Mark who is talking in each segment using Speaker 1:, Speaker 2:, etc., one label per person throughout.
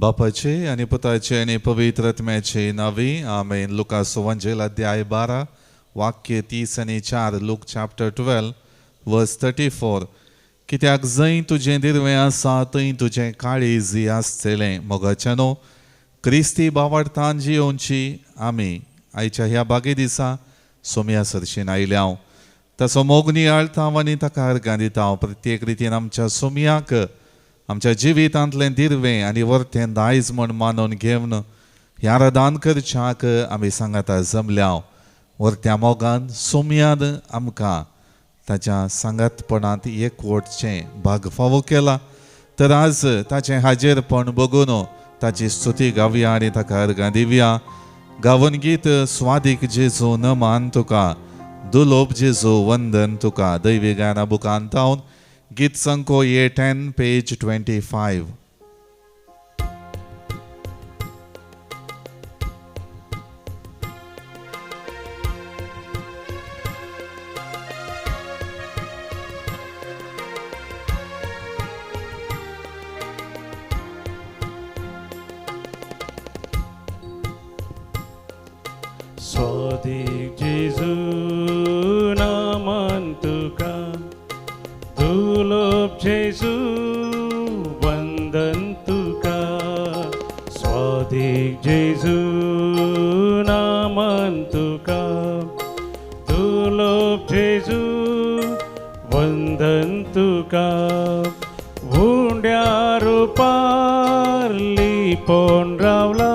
Speaker 1: बापाचे आनी पुताचे आनी पवित्र आत्म्याचे नांवी आमेन. लुकास सुवांजेल अध्याय 12 वाक्य 30 आनी 4, लूक चॅप्टर 12 वर्स 34. कित्याक जंय तुजें दिरवें आसा थंय तुजें काळीज आसतलें. मोगाच्यानो क्रिस्ती बावाडतान जियोवची आमी आयच्या ह्या बागे दिसा सोम्या सरशीन आयल्या हांव ताचो मोग नियाळता आनी ताका अर्गां दिता. प्रत्येक रितीन आमच्या सोम्याक आमच्या जिवितांतलें दिरवें आनी वर्तें दायज म्हण मानून घेवन ह्या आराधन करच्याक आमी सांगाता जमल्या. वर्त्या मोगान सोम्यान आमकां ताच्या सांगातपणांत एकवटचें भाग फावो केला. तर आज ताचें हाजेरपण बघून ताची स्तुती गावया आनी ताका अर्गां दिवया. गावन गीत स्वादीक जेजू न मान तुका, दुलोब जेजू वंदन तुका. दैवी गायना बुकान तावन गीत संको A10 page 25.
Speaker 2: स्वादीक जेजू नामान तुका, दुलोब जेजू वंदन तुका. स्वादीक जेजू नामान तुका, दुलोब जेजू वंदन तुका. उंड्या रुपार लिपोवन रावला,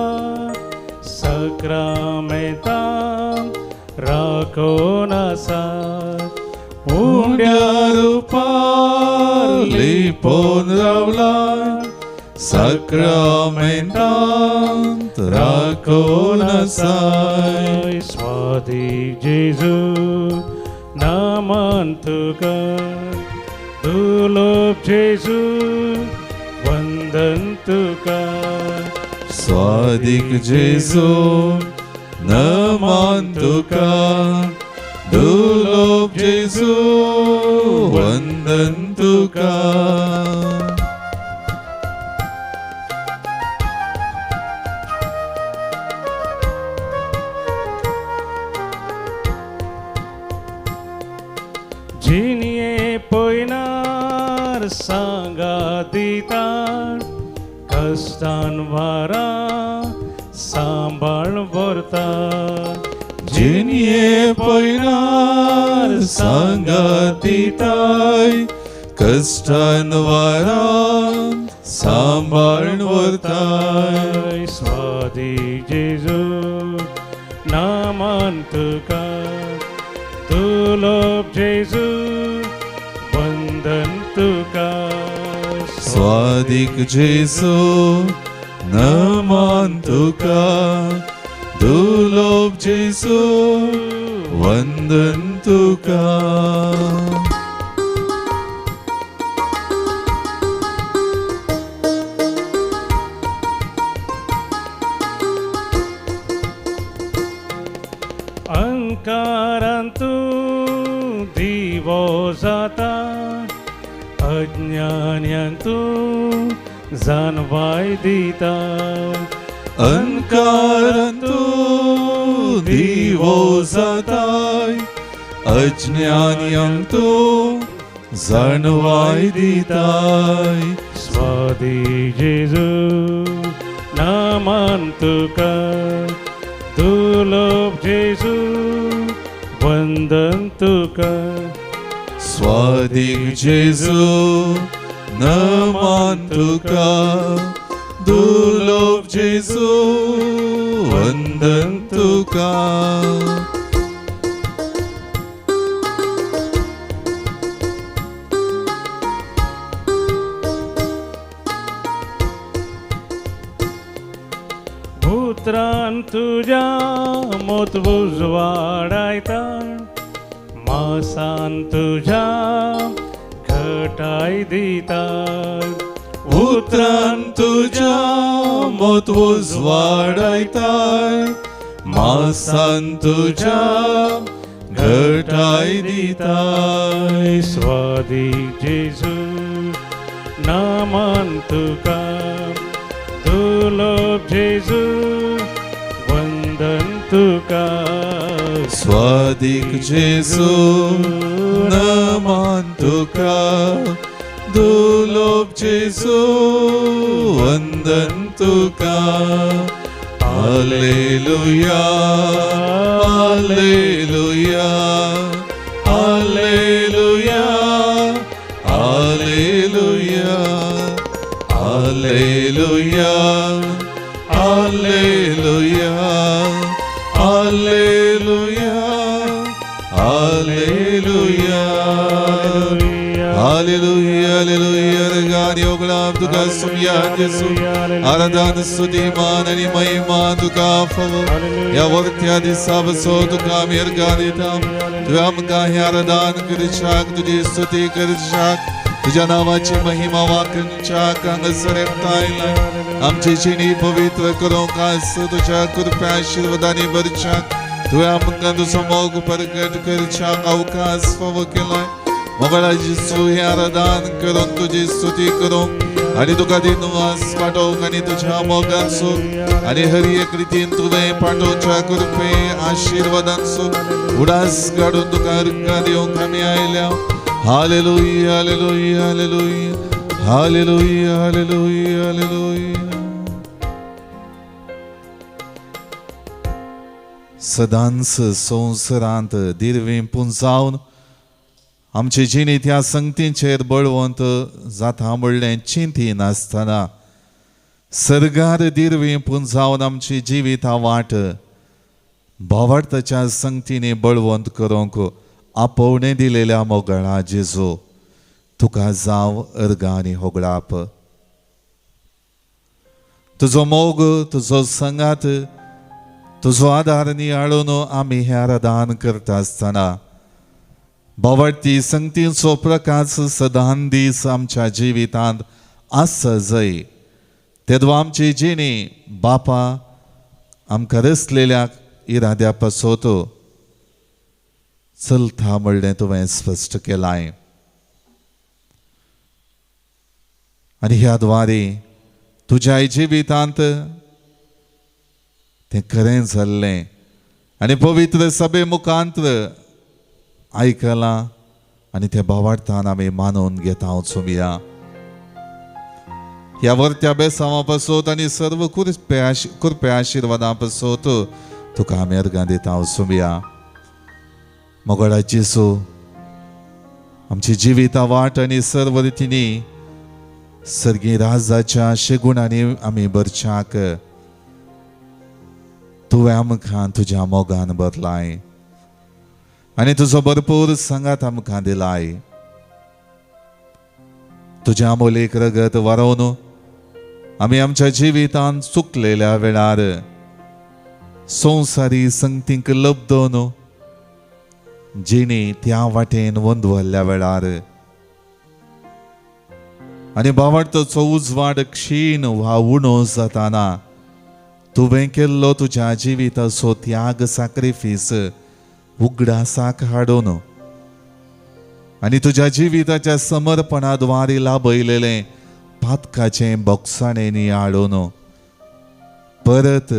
Speaker 2: सक्रामेंतान राखोन आसा.
Speaker 1: उंड्या रुपार लिपोवन रावला, सक्रामेंतान राखोन आसा.
Speaker 2: स्वादीक जेजू नामान तुका, दुलोब जेजू वंदन तुका.
Speaker 1: स्वादीक जेजू नमान तुका, दुलोब जेजू वंदन तुका.
Speaker 2: जिणये पयनार सांगा दिता, कश्टान वारा सांबाळ व्हरता.
Speaker 1: जिणये पयनार सांगा दिताय, कश्टान वारा सांबाळ व्हरताय.
Speaker 2: स्वादीक जेजू नामान तुका, दुलोब जेजू वंदन तुका.
Speaker 1: स्वादीक जेजू नमान तुका, दुलोब जेजू वंदन तुका.
Speaker 2: अंकारांतू दिवो जाता, अज्ञान्यांक तूं जाणवाय दिता.
Speaker 1: अंकारांतू दिवो जाताय, अज्ञान्यांक तूं जाणवाय दिताय.
Speaker 2: स्वादीक जेजू नामान तुका, दुलोब जेजू वंदन तुका.
Speaker 1: स्वादीक जेजू नमान तुका, दुलोब जेजू वंदन तुका.
Speaker 2: उतरान तुज्या मोत उजवाडायता, मासान तुज्या घटाय दिता.
Speaker 1: उतरान तुज्या मोत उजवाडायताय, मासान तुज्या घटाय दिताय.
Speaker 2: स्वादीक जेजू नामान तुका, दुलोब दुर्लभ जेजू वंदन तुका.
Speaker 1: स्वादीक जेजू नमन तुका, दुर्लभ जेजू वंदन तुका. Hallelujah, hallelujah, hallelujah, hallelujah, hallelujah, hallelujah, hallelujah, hallelujah. Hallelujah, hallelujah. गाणी होगळाप तुका सुमया जेसू, आराधन, स्तुती, मान आणि महिमा तुका फावो. ह्या वरत्या दिसा बसो तुका आमी अर्घां दिता. तुवें आमकां हें आराधन करच्याक, तुजी स्तुती करच्याक, तुज्या नांवाची महिमा वाखणच्याक हांगासर एकठांयला. आमची जिणी पवित्र करूंक आस तुज्या कृपा आशिर्वादांनी भरच्याक तुवें आमकां तुजो मोग प्रगट करच्याक अवकाश फावो केलाय. मोगाळा जेसू, हें आराधन करून, तुजी स्तुती करूंक आनी तुका दिनवास पाठोवंक आनी तुज्या मोगाचो आनी हर एक रितीन तुवें पाठोवच्या कृपे आशिर्वादांचो उडास काडून तुका अर्घां दिवंक आमी आयल्या. Hallelujah, hallelujah, hallelujah, hallelujah, hallelujah, hallelujah. सदांच संवसारांत दिर्वीं पुंजावन आमची जिणी त्या संगतींचेर बळवंत जाता म्हणलें चिंती नासतना सर्गार दिर्वीं पुंजावन आमची जिविता वाट भावार्थाच्या संगतींनी बळवंत करूंक आपोवणें दिलेल्या मोगळा जेजू, तुका जावं अर्गां आनी होगळाप. तुजो मोग, तुजो संगात, तुजो आदार नियाळून आमी हें आराधन करता आसतना भावार्थी संगतींचो प्रकाश सदां दीस आमच्या जिवितांत आसा जय तेदो आमची जिणी बापा आमकां रचलेल्या इराद्या पासत चलता म्हणलें तुवें स्पश्ट केलाय. आनी ह्या द्वारे तुज्या जिवितांत तें खरें जाल्लें आनी पवित्र सभे मुखांत आयकलां आनी त्या भावार्थान आमी मानून घेता चोवया. ह्या वरत्या बेसांवा पासत आनी सर्व कृपया आशिर्वादां पासत तुका आमी अर्घां दिता चोवया. मोगाळा जेजू, आमची जिविता वाट आनी सर्व रितींनी सर्गी राजाच्या शेगुणांनी आमी भरच्याक तुवें आमकां तुज्या मोगान भरलाय आनी तुजो भरपूर सांगात आमकां दिलाय. तुज्या मोलीक रगत वारोवन आमी आमच्या जिवितांत चुकलेल्या वेळार संवसारी संगतींक लब्दोन जिणी त्या वाटेन वंदवल्ल्या वेळार आनी भावार्थाचो उजवाड क्षीण वा उणो जाताना तुवें केल्लो तुज्या जिविताचो त्याग साक्रिफीस उगडासाक हाडून आनी तुज्या जिविताच्या समर्पणा द्वारे लाभयलेलें पातकाचें बोगसाणें नियाळून परत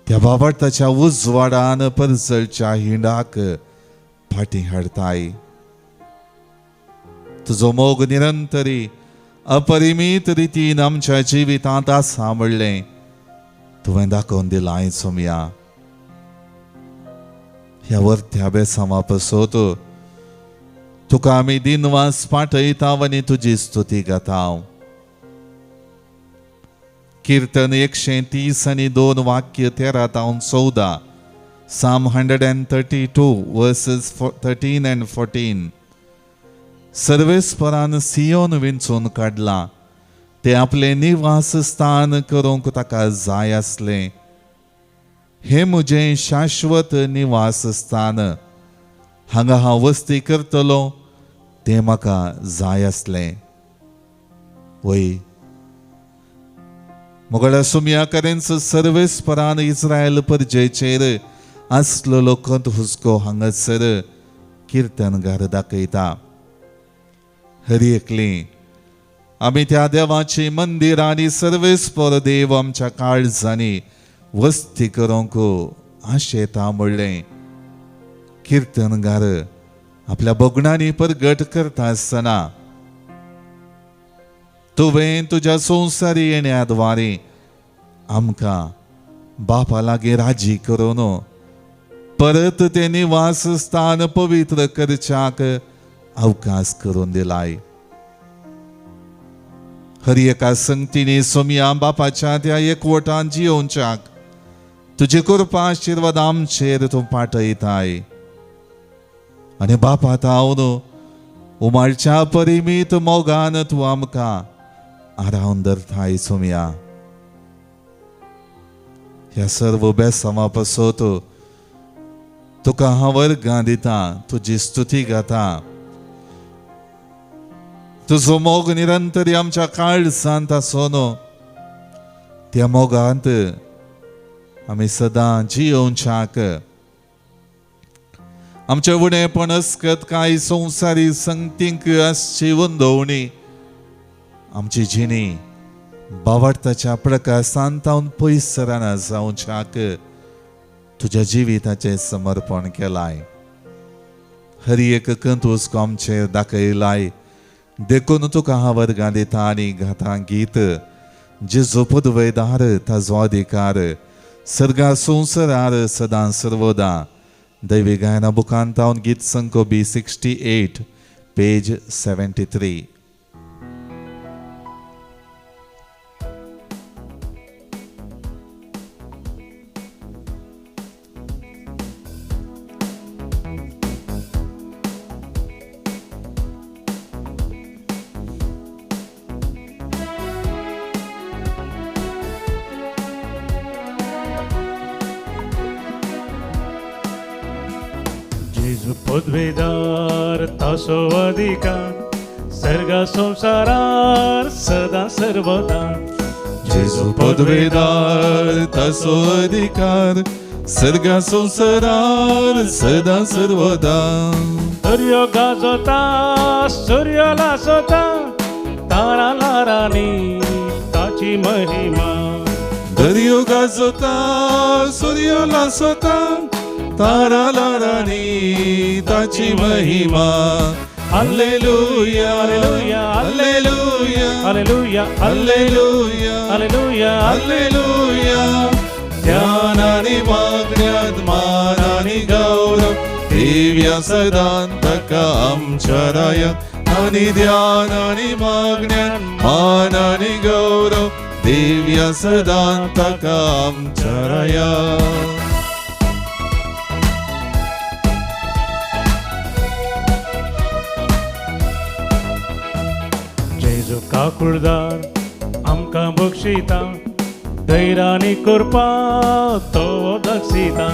Speaker 1: त्या भावार्थाच्या उजवाडान परजळच्या हिंडाक फाटीं हाडताय. तुजो मोग निरंतरी अपरिमीत रितीन आमच्या जिवितांत आसा म्हणलें तुवें दाखोवन दिलां सोमया. ह्या वरत्या बेसांवा पासत तुका आमी दिनवास पाठयता आनी तुजी स्तुती गाता. कीर्तन 130 आनी 2 वाक्य 13 तावन 14, Psalm 132 verses 13 and 14. सर्वेस्परान सियोन विंचून काडला, ते आपलें निवास स्थान करूंक ताका जाय आसलें. हें म्हजें शाश्वत निवास स्थान, हांगा हांव वस्ती करतलो तें म्हाका जाय आसलें. वय मोगळ्या सुमया करेंच सर्वेस्परान इस्रायल परजेचेर आसलेलो खंत हुस्को हांगासर किर्तनगार दाखयता. हर एकली आमी त्या देवाची मंदिरां आनी सर्वेस्पर देव आमच्या काळजांनी वस्ती करूंक आशेता म्हणलें किर्तनगार आपल्या भोगणांनी परगट करता आसतना तुवें तुज्या संवसारी येण्या द्वारे आमकां बापा लागीं राजी करून परत ते निवास स्थान पवित्र करच्याक अवकाश करून दिलाय. हर एका संगतीने सोमया बापाच्या त्या एकवटान जियोवच्याक तुजे कृपा आशिर्वाद आमचेर तूं पाठयताय आनी बापा तावन उमाळच्या परिमीत मोगान तूं आमकां आरावन धरताय सोमया. ह्या सर्व बेसांवा पासत तुका हांव वर्गां दिता, तुजी स्तुती गाता. तुजो मोग निरंतर आमच्या काळजांत आसून त्या मोगांत आमी सदां जियोवच्याक आमचे उणेपण अस्कत कांय संवसारी संगतींक आसची वंदवणी आमची जिणी बावडताच्या प्रकाशांत तावन पयस सराना जावच्याक तुज्या जिविताचें समर्पण केलाय. हर एक कंतूस आमचेर दाखयलाय देखून तुका हांव वर्गां दिता आनी गाता गीत जेजो पदवेदार ताजो अधिकार सर्गा संवसारार सदां सर्वदा. दैवी गायना बुकांत तावन गीत संको बी 68 पेज 73.
Speaker 2: जेजू पदवेदार तासो अधिकार सर्गा संवसारार सदा सर्वदा.
Speaker 1: जेजू पदवेदार तासो अधिकार सर्गा संवसारार सदा सर्वदा.
Speaker 2: दर्यो गाजोता सूर्य लासोता तारा लारांनी ताची महिमा.
Speaker 1: दर्यो गाजोता सूर्य लासोता तारा लारांनी ताची महिमा. Hallelujah
Speaker 2: hallelujah
Speaker 1: hallelujah
Speaker 2: hallelujah
Speaker 1: hallelujah
Speaker 2: hallelujah
Speaker 1: hallelujah. ध्यान आनी मागण्यात मान आनी गौरव दिव्या सदांतक आमच्या राया. आनी ध्यान आनी मागण्यात मान आनी गौरव दिव्या सदांतक आमच्या राया.
Speaker 2: जेजू काकुळदार आमकां बक्षिता धैर्यानी कृपा तो दक्षिता.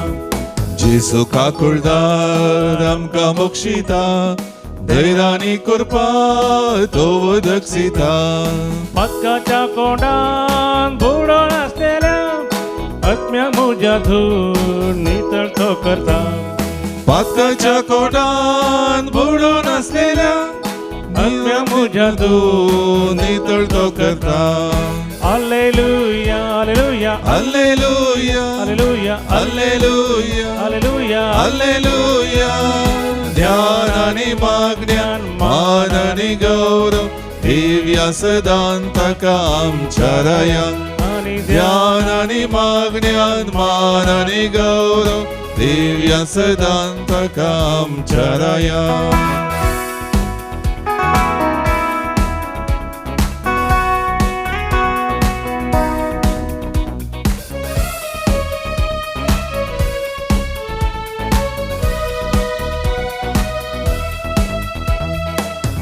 Speaker 1: जेजू काकुळदार आमकां बक्षिता धैर्यानी कृपा तो दक्षिता.
Speaker 2: पदकाच्या कोंडान बुडोन आसलेल्या आत्म्या म्हज्या धूर नितळ तो करता.
Speaker 1: पातकाच्या कोटान बुडोन आसलेल्या
Speaker 2: आत्म्या म्हज्या
Speaker 1: तूं नितळ तो करता.
Speaker 2: Hallelujah hallelujah
Speaker 1: hallelujah
Speaker 2: hallelujah
Speaker 1: hallelujah
Speaker 2: hallelujah
Speaker 1: hallelujah. ध्यान आनी मागण्यान मान आनी गौरव दिव्या सदांतक आमच्या राया.
Speaker 2: आनी
Speaker 1: ध्यान आनी मागण्यान मान आनी गौरव दिव्या सदांतक आमच्या राया.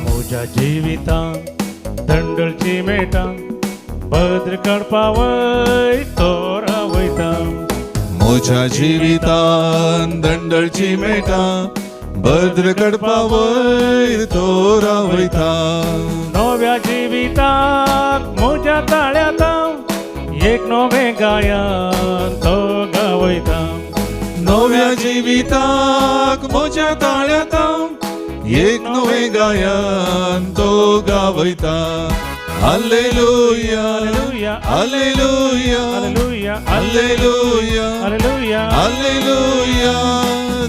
Speaker 2: म्हज्या जिवितान दंडळची मेटा भद्र काडपा वय तो रावयता.
Speaker 1: म्हज्या जिवितान दंडळची मेटा भद्र कडपा वयर तो रावयता.
Speaker 2: नव्या जिविताक म्हज्या ताळ्यात एक नवें गायन तो गावयता.
Speaker 1: नव्या जिविताक म्हज्या ताळ्यात एक नवें गायन तो गावयता. Hallelujah,
Speaker 2: hallelujah,
Speaker 1: hallelujah,
Speaker 2: hallelujah,
Speaker 1: hallelujah,
Speaker 2: hallelujah,
Speaker 1: hallelujah.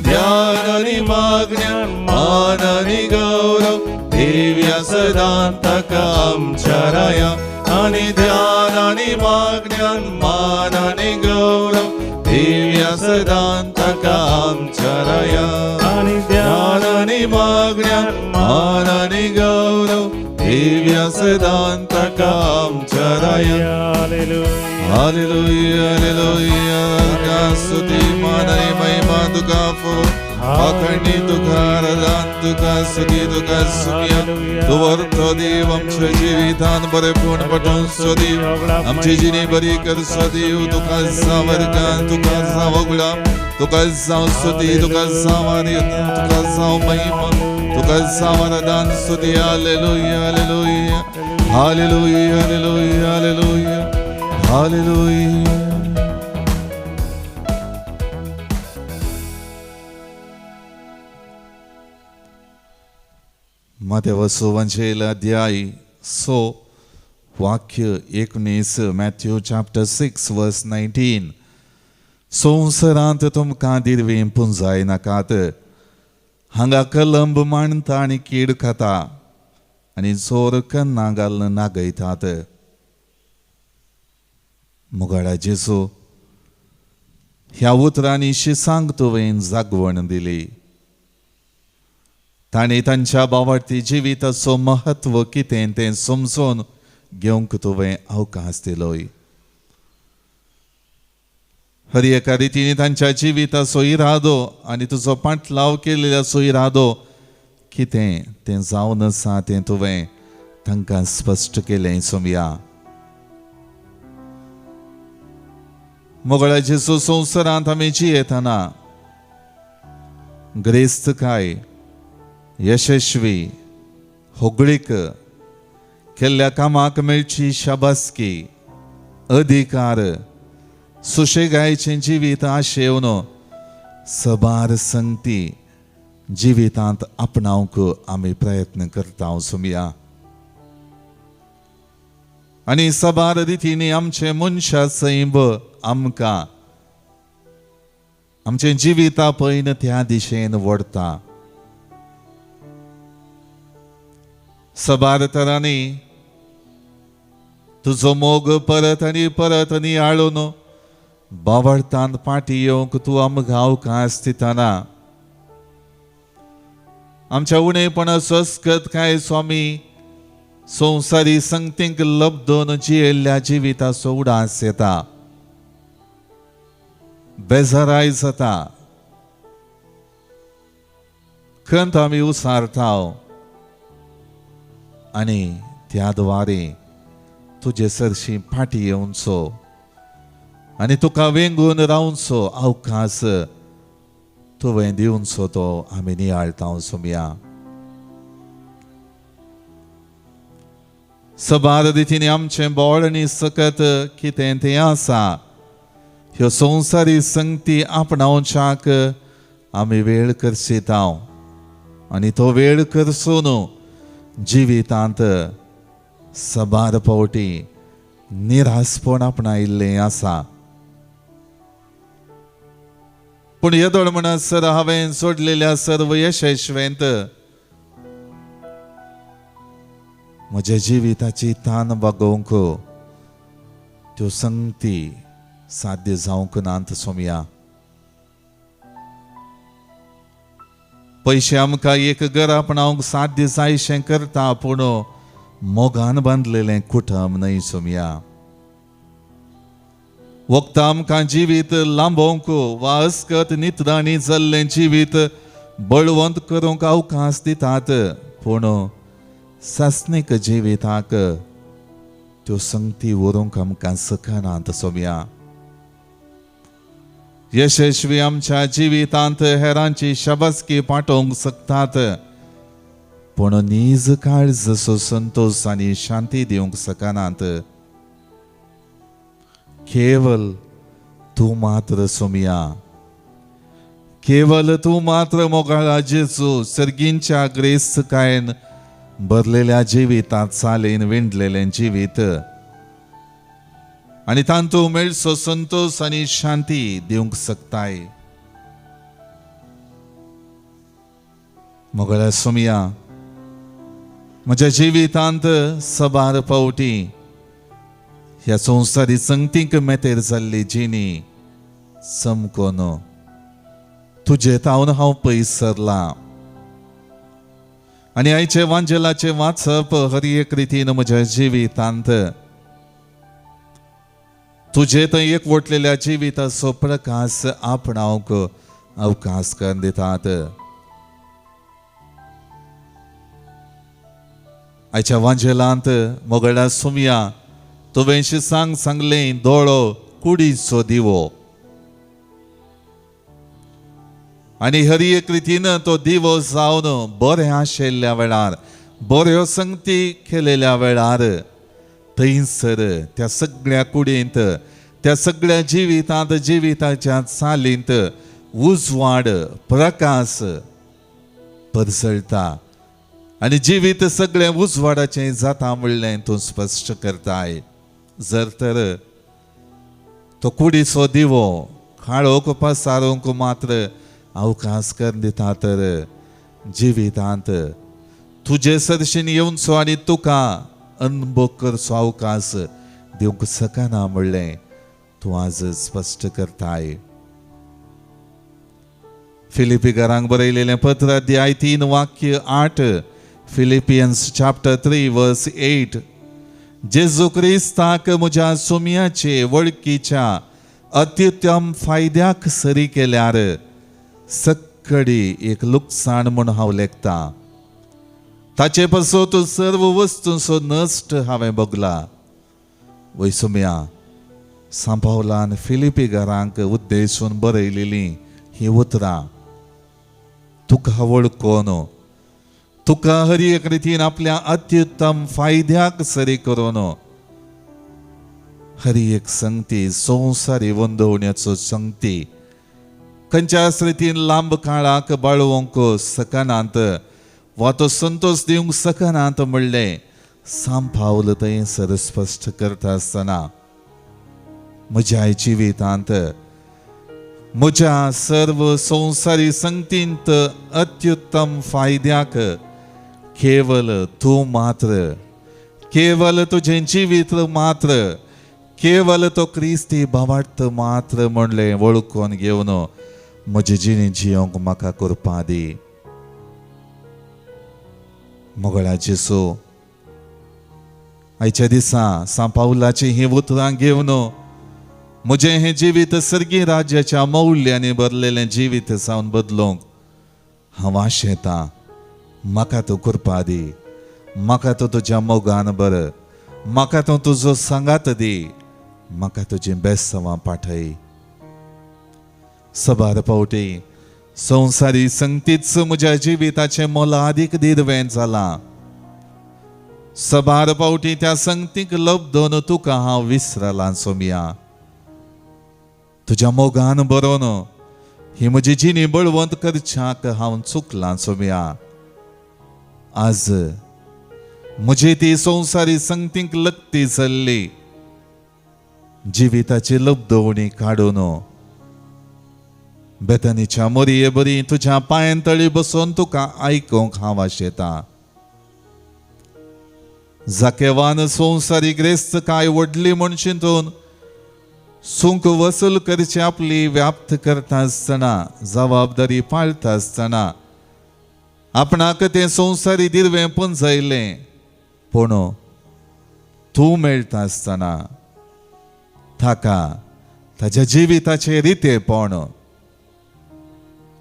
Speaker 1: ध्यान आनी मागण्या मान आनी गौरव देव्या सदांतक आमच्या राया. आनी ध्यान आनी मागण्यान मान आनी गौरव देव्या सदांतक आमच्या राया.
Speaker 2: आनी
Speaker 1: ध्यान आनी मागण्यान मान आनी गौरव देव्या सदांतक आमच्या राया.
Speaker 2: हालेलुया.
Speaker 1: Hallelujah, hallelujah. तुका स्तुती मान आनी महिमा तुका फो आखणी तुका आराधन तुका स्तुती तुका सुखया. तूं व्हरतो देव आमच्या जिवितान बरेपण पटोवन सोदीव, आमची जिणी बरी कर सोदीव. तुका सावरगान, तुका जावं तुका जावं स्तुती, तुका जावं आराधन, तुका जावं महिमा, तुका जावं आराधन स्तुती. Hallelujah, hallelujah, hallelujah, hallelujah, hallelujah, hallelujah. मातेवसो वंचेल अध्याय 6 वाक्य 19, मॅथ्यू चॅप्टर 6 वर्स 19. संवसारांत तुमकां दिरवीं पुंजाय नाकात, हांगा कलंब मांडटा आनी कीड खाता आनी चोर कन्ना घालून नागयतात. मुगाडा जेजू, ह्या उतरांनी शिसांक तुवें जागवण दिली. तांणी तांच्या बावडती जिविताचो म्हत्व कितें तें समजून घेवंक तुवें अवकाश दिलोय. हर एका रितीन तांच्या जिविताचो इरादो आनी तुजो पाटलाव केल्ल्याचो इरादो कितें तें जावन आसा तें तुवें तांकां स्पश्ट केलें सोमया. मोगळा जेजू, संवसारांत आमी जियेतना ग्रेस्तकाय, यशस्वी, होगळीक, केल्ल्या कामाक मेळची शाबासकी, अधिकार, सुशेगायचें जिवीत आशेवन सबार संगती जिवितांत आपणावंक आमी प्रयत्न करता सोमया. आनी सबार रितींनी आमचें मनशा सैम आमकां आमचें जिविता पयन त्या दिशेन व्हरता. सबार तरांनी तुजो मोग परत आनी परत नियाळून बावडतान फाटी येवंक तूं आमकां अवकाश दितना आमच्या उणेपणाचो अस्कत काय स्वामी संवसारी संगतींक लब्दून जियेल्ल्या जिविताचो उडास येता, बेजाराय जाता, खंत आमी उसारता आनी त्या द्वारे तुजे सरशी फाटी येवचो आनी तुका वेंगून रावचो अवकाश तुवें दिवचो तो आमी नियाळता सोमया. सबार रितींनी आमचें बोळ आनी सकत कितें तें आसा ह्यो संवसारी संगती आपणावच्याक आमी वेळ करसिता आनी तो वेळ करचो न्हू जिवितांत सबार फावटी निरासपण आपणायिल्लें आसा. पूण येदोळ म्हणसर हांवें सोडलेल्या सर्व यशस्वेंत म्हज्या जिविताची तान बागोवंक त्यो संगती साध्य जावंक नात सोमया. पयशे आमकां एक घर आपणावंक साध्य जायशें करता, पूण मोगान बांदलेलें कुटुंब न्हय सोमया. वखदां आमकां जिवीत लांबोवंक वा अस्कत नितराणी जाल्लें जिवीत बळवंत करूंक अवकाश दितात, पूण सासणीक जिविताक त्यो संगती व्हरूंक आमकां सकनात सोमया. यशस्वी आमच्या जिवितांत हेरांची शाबासकी पाठोवंक शकतात, पूण नीज काळजसो संतोश आनी शांती दिवंक शकनात. केवल तूं मात्र सोमया, केवल तूं मात्र मोगाळा जेजू सर्गींच्या ग्रेस्तकायेन भरलेल्या जिवितांत चालीन विणलेलें जिवीत आनी तांतू मेळचो संतोश आनी शांती दिवंक शकताय. मोगळ्या सोमया, म्हज्या जिवितांत सबार फावटी ह्या संवसारी संगतीक मेतेर जाल्ली जिणी चमकोन तुजे तावन हांव पयस सरलां आनी आयचे वांजेलाचें वाचप हर एक रितीन म्हज्या जिवितांत तुजे थंय एकवटलेल्या जिविताचो प्रकाश आपणावंक अवकाश करून दितात. आयच्या वांजेलांत मोगळ्या सुमया तुवें सांग सांगलें दोळो कुडीचो दिवो आनी हर एक रितीन तो दिवो जावन बरें आशिल्ल्या वेळार बऱ्यो संगती केलेल्या वेळार थंयसर त्या सगळ्या कुडींत त्या सगळ्या जिवितांत जिविताच्या चालींत उजवाड प्रकाश परसळटा आनी जिवीत सगळें उजवाडाचें जाता म्हणलें तूं स्पश्ट करताय. जर तर तो कुडीचो दिवो काळोख पसारूंक मात्र अवकाश करून दिता तर जिवितांत तुजे सरशीन येवचो आनी तुका अनुभव करचो अवकाश दिवंक शकना म्हणलें तूं आज स्पश्ट करताय. फिलिपीकारांक बरयलेलें पत्र अध्याय 3 वाक्य 8, फिलिपियन्स चॅप्टर 3 वर्स 8. जेजू क्रिस्ताक म्हज्या सुमयाचे वळखीच्या अत्युत्तम फायद्याक सरी केल्यार सक्कडी एक लुकसाण म्हूण हांव लेखता. ताचे पासत सर्व वस्तूंचो नश्ट हांवें भोगला. वय सुमया, सांपावलान फिलिपीकारांक उद्देशून बरयलेलीं हीं उतरां तुका वळखून तुका हर एक रितीन आपल्या अत्युत्तम फायद्याक सरी करून हर एक संगती संवसारी वंदवण्याचो संगती खंयच्याच रितीन लांब काळाक बाळोवंक शकनात वा तो संतोश दिवंक शकनात म्हणलें सांपावल थंयसर स्पश्ट करता आसतना म्हज्या जिवितांत म्हज्या सर्व संवसारी संगतींत अत्युत्तम फायद्याक केवल तूं मात्र, केवल तुजें जिवीत मात्र, केवल तो क्रिस्ती भावार्थ मात्र म्हणलें वळखून घेवन म्हजी जिणी जियोंक म्हाका करपा दी. मोगळा जेसू, आयच्या दिसा सांपावलाचीं हीं उतरां घेवन म्हजें हें जिवीत सर्गी राज्याच्या मौल्यांनी भरलेलें जिवीत जावन बदलूंक हांव आशेतां. म्हाका तूं करपा दी, म्हाका तूं तुज्या मोगान बर, म्हाका तूं तुजो सांगात दी, म्हाका तुजीं बेसवां पाठय. सबार फावटी संवसारी संगतीच म्हज्या जिविताचें मोलादीक दिर्वें जालां. सबार फावटी त्या संगतीक लब्दोन तुका हांव विसरलां सोमया. तुज्या मोगान बरोवन ही म्हजी जिणी बळवंत करच्याक हांव चुकलां सोमया. आज म्हजी ती संवसारी संगतीक लगती जाल्ली जिविताची लब्दवणी काडून बेतनीच्या मोरये बरी तुज्या पांयां तळी बसून तुका आयकूंक हांव आशेतां. जाकेवान संवसारी ग्रेस्त काय व्हडली म्हूण चिंतून सुंक वसूल करची आपली व्याप्त करता आसतना जबाबदारी पाळटा आसतना आपणाक तें संवसारी दिर्वें पुंजयलें, पूण तूं मेळटा आसतना ताका ताज्या जिविताचें रितेपण,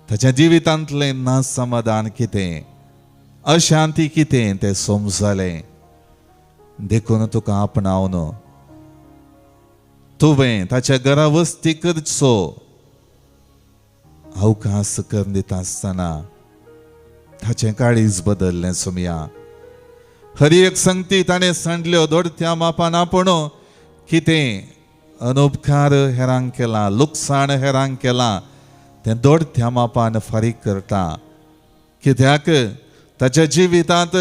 Speaker 1: ताज्या जिवितांतलें ना समाधान कितें, अशांती कितें तें समजलें. देखून तुका आपणावन तुवें ताच्या घरा वस्ती करचो अवकाश करून दिता आसतना ताचें काळीज बदल्लें सोमया. हर एक संगती ताणें सांडल्यो दोडत्या मापान आपूण कितें अनुपकार हेरांक केलां, लुकसाण हेरांक केलां तें दोडत्या मापान फारीक करता. कित्याक ताच्या जिवितांत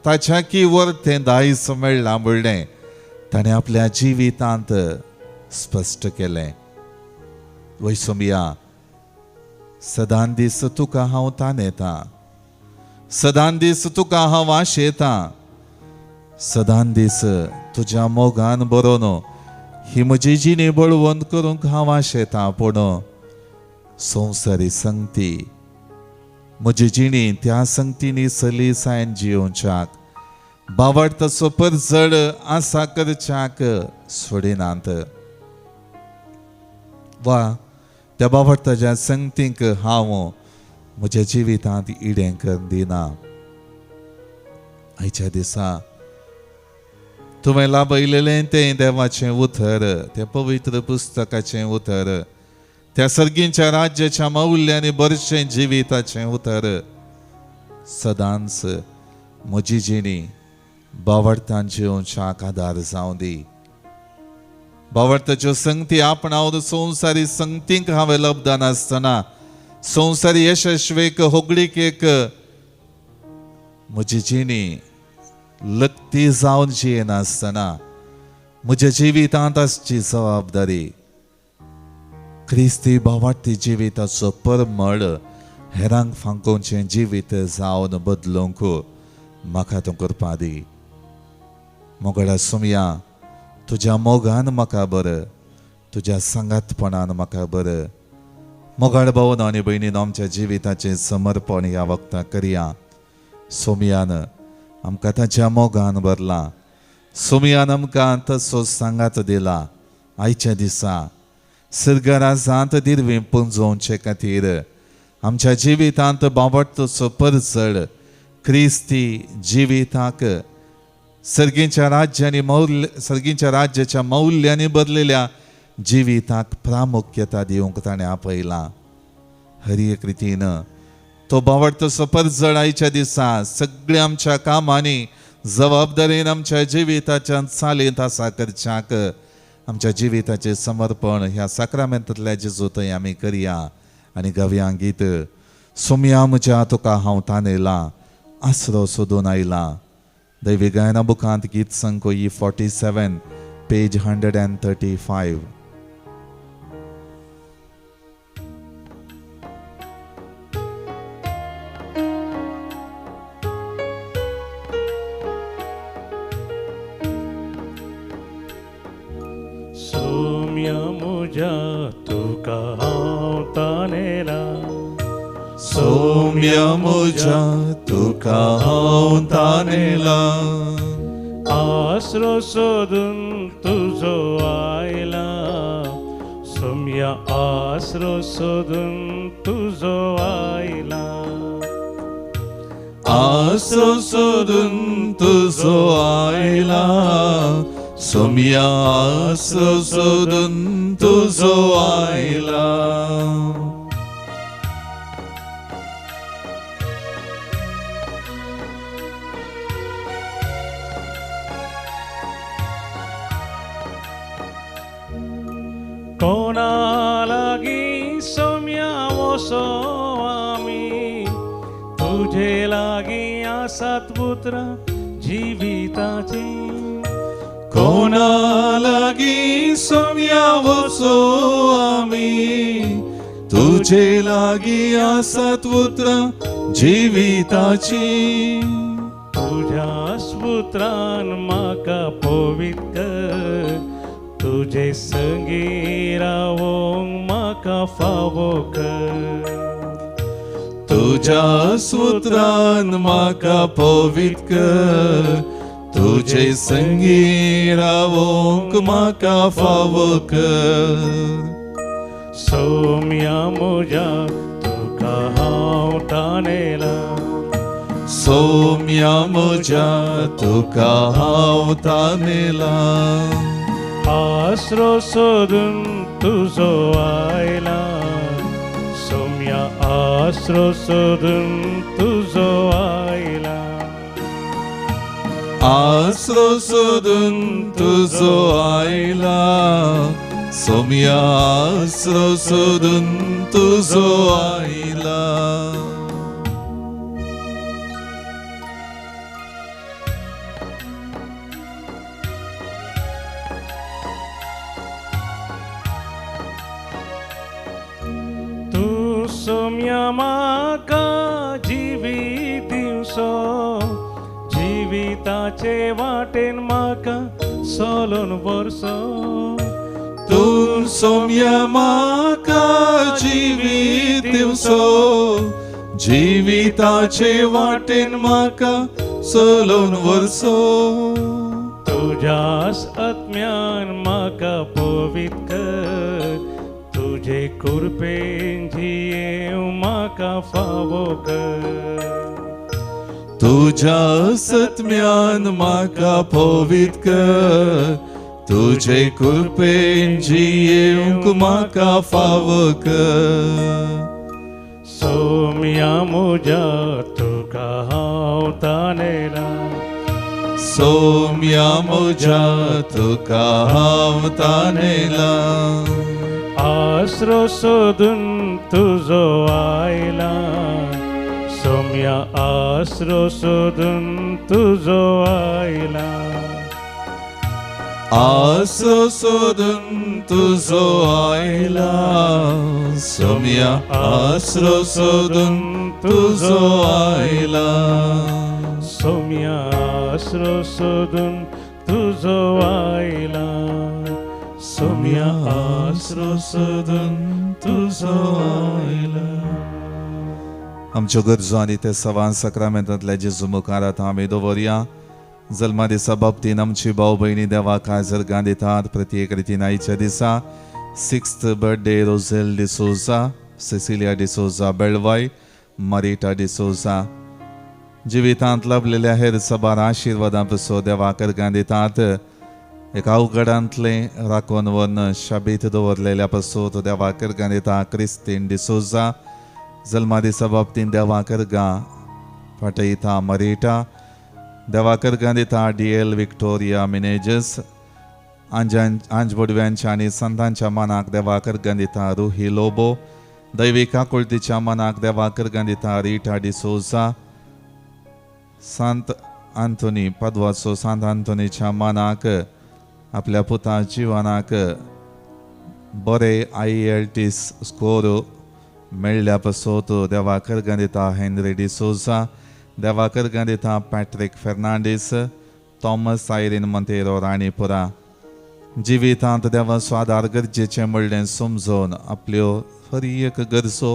Speaker 1: ताच्या की वर्तें दायज मेळ्ळां म्हणलें ताणें आपल्या जिवितांत स्पश्ट केलें. वय सोमया, सदां दीस तुका हांव तानेता, सदां दीस तुका हांव आशेता, सदां दीस तुज्या मोगान बरोवन ही म्हजी जिणी बळवंत करूंक हांव आशेता. पूण संवसारी संगती म्हजी जिणी त्या संगतींनी सलीसायन जियोवच्याक बावडताचो परजड आसा करच्याक सोडिनात वा त्या बावडताच्या संगतींक हांव म्हज्या जिवितांत इडें करून दिना. आयच्या दिसा तुवें लाभयलेलें तें देवाचें उतर, तें पवित्र पुस्तकाचें उतर, त्या सर्गींच्या राज्याच्या मौल्यांनी बरचें जिविताचें उतर सदांच म्हजी जिणी बावडतान जिवच्याक आदार जावं दी. बावडताच्यो संगती आपणावन संवसारी संगतींक हांवें लब्दान आसतना संवसारी यशस्वेक होगडीकेक म्हजी जिणी लकती जावन जियेनासतना म्हज्या जिवितांत आसची जबाबदारी क्रिस्ती भावार्थी जिविताचो परमळ हेरांक फांकोवचें जिवीत जावन बदलूंक म्हाका तूं करपा दी. मोगळा सुमया, तुज्या मोगान म्हाका बरं, तुज्या सांगातपणान म्हाका बरं. मोगाळ भावन आनी भयणीन, आमच्या जिविताचें समर्पण ह्या वखदाक करया. सोमयान आमकां ताच्या मोगान भरला, सोमयान आमकां तसो सांगात दिला. आयच्या दिसा सर्गराजांत दिरवी पुंजोवचे खातीर आमच्या जिवितांत बावडतोचो परजळ क्रिस्ती जिविताक सर्गींच्या राज्यांनी मौल्य सर्गींच्या राज्याच्या मौल्यांनी बदलेल्या जिविताक प्रामुख्यता दिवंक ताणें आपयलां. हर एक रितीन तो बावडतोचो परजळ आयच्या दिसा सगळ्या आमच्या कामांनी जबाबदारीन आमच्या जिविताच्या चालींत आसा करच्याक आमच्या जिविताचें समर्पण ह्या साक्रामेंतांतल्या जेजू थंय आमी करया आनी गावया गीत सोमया म्हज्या तुका हांव तानेला आसरो सोदून आयला. दैवी गायना बुकांत गीत संक E 47, page 135.
Speaker 2: सोम्या मुज्या तुका हांव तानेला,
Speaker 1: सोम्या म्हज्या तुका हांव तानेला,
Speaker 2: आसरो सोदून तुजो आयला, सोम्या आसरो सोदून तुजो आयला,
Speaker 1: आसरो सोदून तुजो आयला, सोम्या आसरो सोदून तुजो आयला.
Speaker 2: कोणा लागीं सोम्या वसो आमी, तुजे लागीं आसात उतरां जिविताचीं.
Speaker 1: कोणा लागीं सोम्या वसो आमी, तुजे लागीं आसात उतरां जिविताचीं.
Speaker 2: तुज्या उतरान म्हाका पवित्र कर, तुजे संगी रावोंक म्हाका फावो कर.
Speaker 1: तुज्या उतरान म्हाका पवित्र कर, तुजे संगी रावोंक म्हाका फावो कर.
Speaker 2: सोम्या म्हज्या तुका हांव तानेला,
Speaker 1: सोम्या म्हज्या तुका हांव तानेला,
Speaker 2: आसरो सोदून तुजो आयला, सोम्या आसरो सोदून तुजो आयला,
Speaker 1: आसरो सोदून तुजो आयला, सोम्या आसरो सोदून तुजो आयला.
Speaker 2: सोम्या म्हाका जिवीत दिवचो, जिविताचे वाटेन म्हाका सोलून व्हरचो.
Speaker 1: तूं सोम्या म्हाका जिवीत दिवचो, जिविताचे वाटेन म्हाका चलोवन व्हरचो.
Speaker 2: तुज्याच आत्म्यान म्हाका पवित्र कर, तुजे कृपेन जियेवंक म्हाका फावो कर.
Speaker 1: तुज्या आत्म्यान म्हाका पवित्र कर, तुजे कृपेन जियेवंक म्हाका फावो कर.
Speaker 2: सोम्या म्हज्या तुका हांव तानेला.
Speaker 1: सोम्या म्हज्या तुका हांव तानेला.
Speaker 2: आसरो सोदून तुजो आयला, सोम्या आसरो सोदून तुजो आयला.
Speaker 1: आसरो सोदून तुजो आयला, सोम्या आसरो सोदून तुजो आयला.
Speaker 2: सोम्या आसरो सोदून तुजो आयला, सोम्या आसरो सोदून तुजो आयला.
Speaker 1: आमच्यो गरजो आनी ते सवान सक्रामेंतांतल्या जेजू मुखार आतां आमी दवरया. जल्मा दिसा बाबतीन आमची भाव भयणी देवाक आर्गां दितात. प्रत्येक रितीन आयच्या दिसा sixth birthday Rozel D'Souza, Cecilia D'Souza Belvai, Marita D'Souza. जिवितांत लाभलेल्या हेर सबार आशिर्वादां पसो देवाक अर्गां दितात. एका अवघडांतलें राखून व्हरून शाबीत दवरलेल्या पसो देवाक अर्गां दिता क्रिस्तीन डिसोजा. जल्मा दिसा बाबतीन देवाक अर्गां पाठयता मरिटा. देवाक अर्गां दिता डी एल विक्टोरिया मिनेजस. आंज बोडव्यांच्या आनी संतांच्या मानाक देवाक अर्गां दिता रुही लोबो. दैवीक आकुळतीच्या मानाक देवाक अर्गां दिता रिटा डिसोजा. सांत आंतोनी पदवाचो सांत आंतोनीच्या मानाक आपल्या पुता जिवनाक बरे आयईएलटी स्कोर मेळ्ळ्या पसोत देवाक अर्गां दिता हेनरी डिसोजा. देवाक अर्गां दिता Patrick Fernandes, Thomas Irene Monteiro Ranipura. जिवितांत देवाचो आदार गरजेचें म्हणलें समजून आपल्यो हर एक गरजो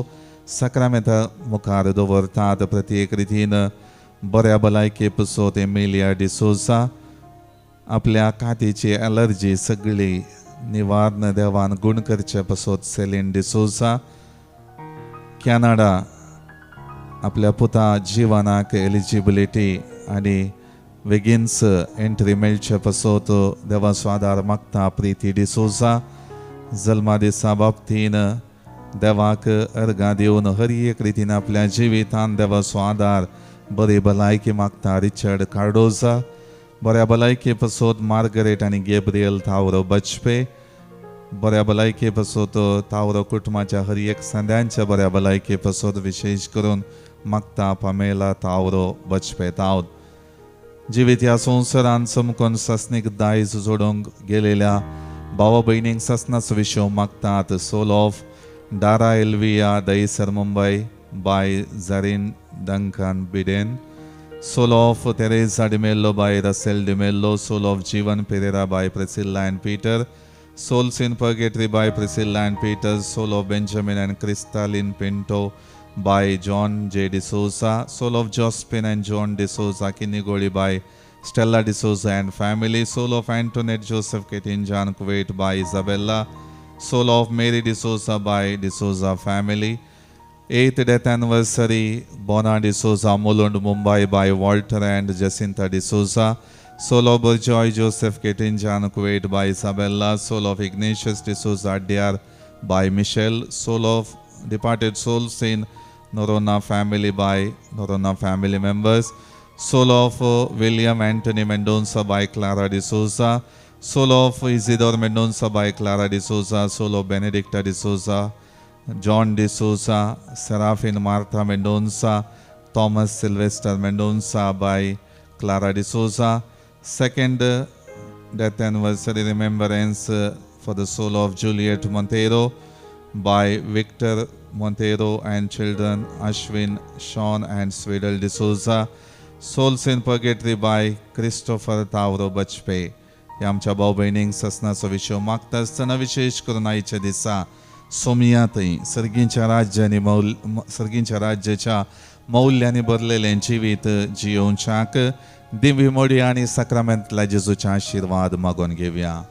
Speaker 1: सक्रामेंता मुखार दवरतात. प्रत्येक रितीन बऱ्या भलायके पसोत एमिलिया डिसोजा. आपल्या कातीची एलर्जी सगळी निवारण देवान गुण करचे पसोत सेलीन डिसोजा. कॅनडा आपल्या पुता जिवनाक एलिजिबिलिटी आनी बेगीनच एंट्री मेळचे पसोत देवाचो आदार मागता प्रिती डिसोजा. जल्मा दिसा बाबतीन देवाक अर्गां दिवन हर एक रितीन आपल्या जिवितान देवाचो आदार बरी भलायकी मागता रिचर्ड कार्डोजा. बऱ्या भलायके पसोत मार्गरेट आनी गेब्रियल थावरो बचपे. बऱ्या भलायके पसोत तावरो कुटुंबाच्या हर एक संद्यांच्या बऱ्या भलायके पसोत विशेश करून मागता पमेला तावरो बचपे तावत. जिवीत ह्या संवसारान चमकून सासणीक दायज जोडूंक गेलेल्या भावा भयणींक सासणाचो विशय मागतात. Soul of Dara Elvia Dahisar Mumbai by Zareen Duncan Biden. Soul of Teresa D'Mello by Russell D'Mello. Soul of Jeevan Pereira by Priscilla and Peter. Souls in Purgatory by Priscilla and Peter. Soul of Benjamin and Crystalline Pinto by John J. D'Souza. Soul of Josephine and John D'Souza Kinnigoli by Stella D'Souza and family. Soul of Antoinette Joseph Ketinjan Kuwait by Isabella. Soul of Mary D'Souza by D'Souza family. 8th death anniversary Bona D'Souza Mulund Mumbai by Walter and Jacinta D'Souza. Soul of Joy Joseph Ketinjan Kuwait by Isabella. Soul of Ignatius D'Souza Adyar by Michelle. Soul of departed souls in Norona family by Norona family members. Soul of William Anthony Mendonça by Clara D'Souza. Soul of Isidore Mendonça by Clara D'Souza. Soul of Benedicta D'Souza, John D'Souza, Serafin Martha Mendonça, Thomas Sylvester Mendonça by Clara D'Souza. Second death anniversary remembrance for the soul of Juliet Monteiro by Victor Monteiro and children Ashwin, Sean and Swedal D'Souza, souls in purgatory by Christopher Tavro Bajpe. ह्या आमच्या भाव भयणींक ससनाचो विशय मागता आसतना विशेश करून आयच्या दिसा सोमिया थंय सर्गींच्या राज्यांनी मौल सर्गींच्या राज्याच्या मौल्यांनी भरलेलें जिवीत जियोवच्याक दिव्य मोडी आनी साक्रामेंतल्या जेजूचे आशिर्वाद मागून घेवया.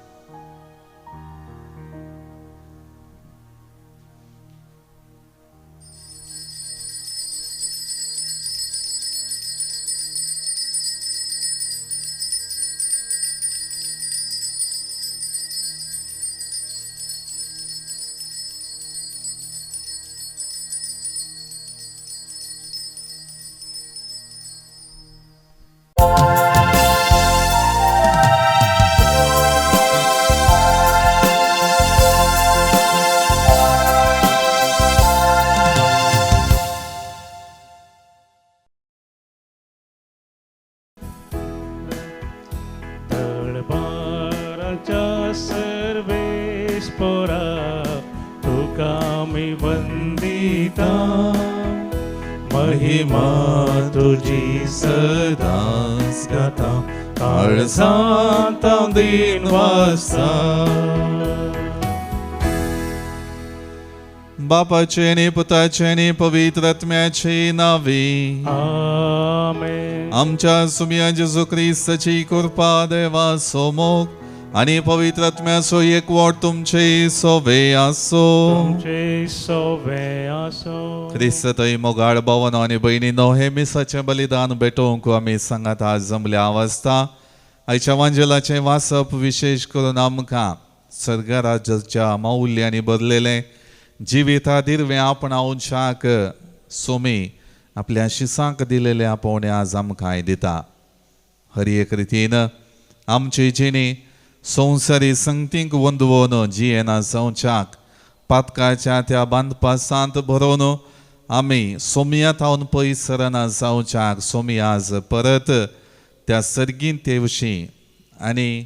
Speaker 1: बापाचे आनी पुताचे आनी पवित्र आत्म्याचे नांवी
Speaker 2: आमेन.
Speaker 1: आमच्या सुम्या जेजू क्रिस्ताची कृपा, देवाचो मोग आनी पवित्र आत्म्याचो एकवट तुमचे सोवे आसो.
Speaker 2: तुमचे सोवे आसो.
Speaker 1: क्रिस्त थंय मोगाळ भावनो आनी भयणीनो, हे मिसाचें बलिदान भेटोवंक आमी सांगात आज जमल्या आवाजता. आयच्या वांजेलाचें वाचप विशेश करून आमकां सर्गराज्याच्या मौल्यांनी भरलेलें जिविता दिर्वें आपणावच्याक सोमी आपल्या शिसांक दिलेले आपोवणे आज आमकां दिता. हर एक रितीन आमची जिणी संवसारी संगतींक वंदवोन जियेना जावच्याक पातकाच्या त्या बांदपासांत भरोवन आमी सोमया थावन पयस सरना जावच्याक सोमी आज परत त्या सर्गींत तेवशी आनी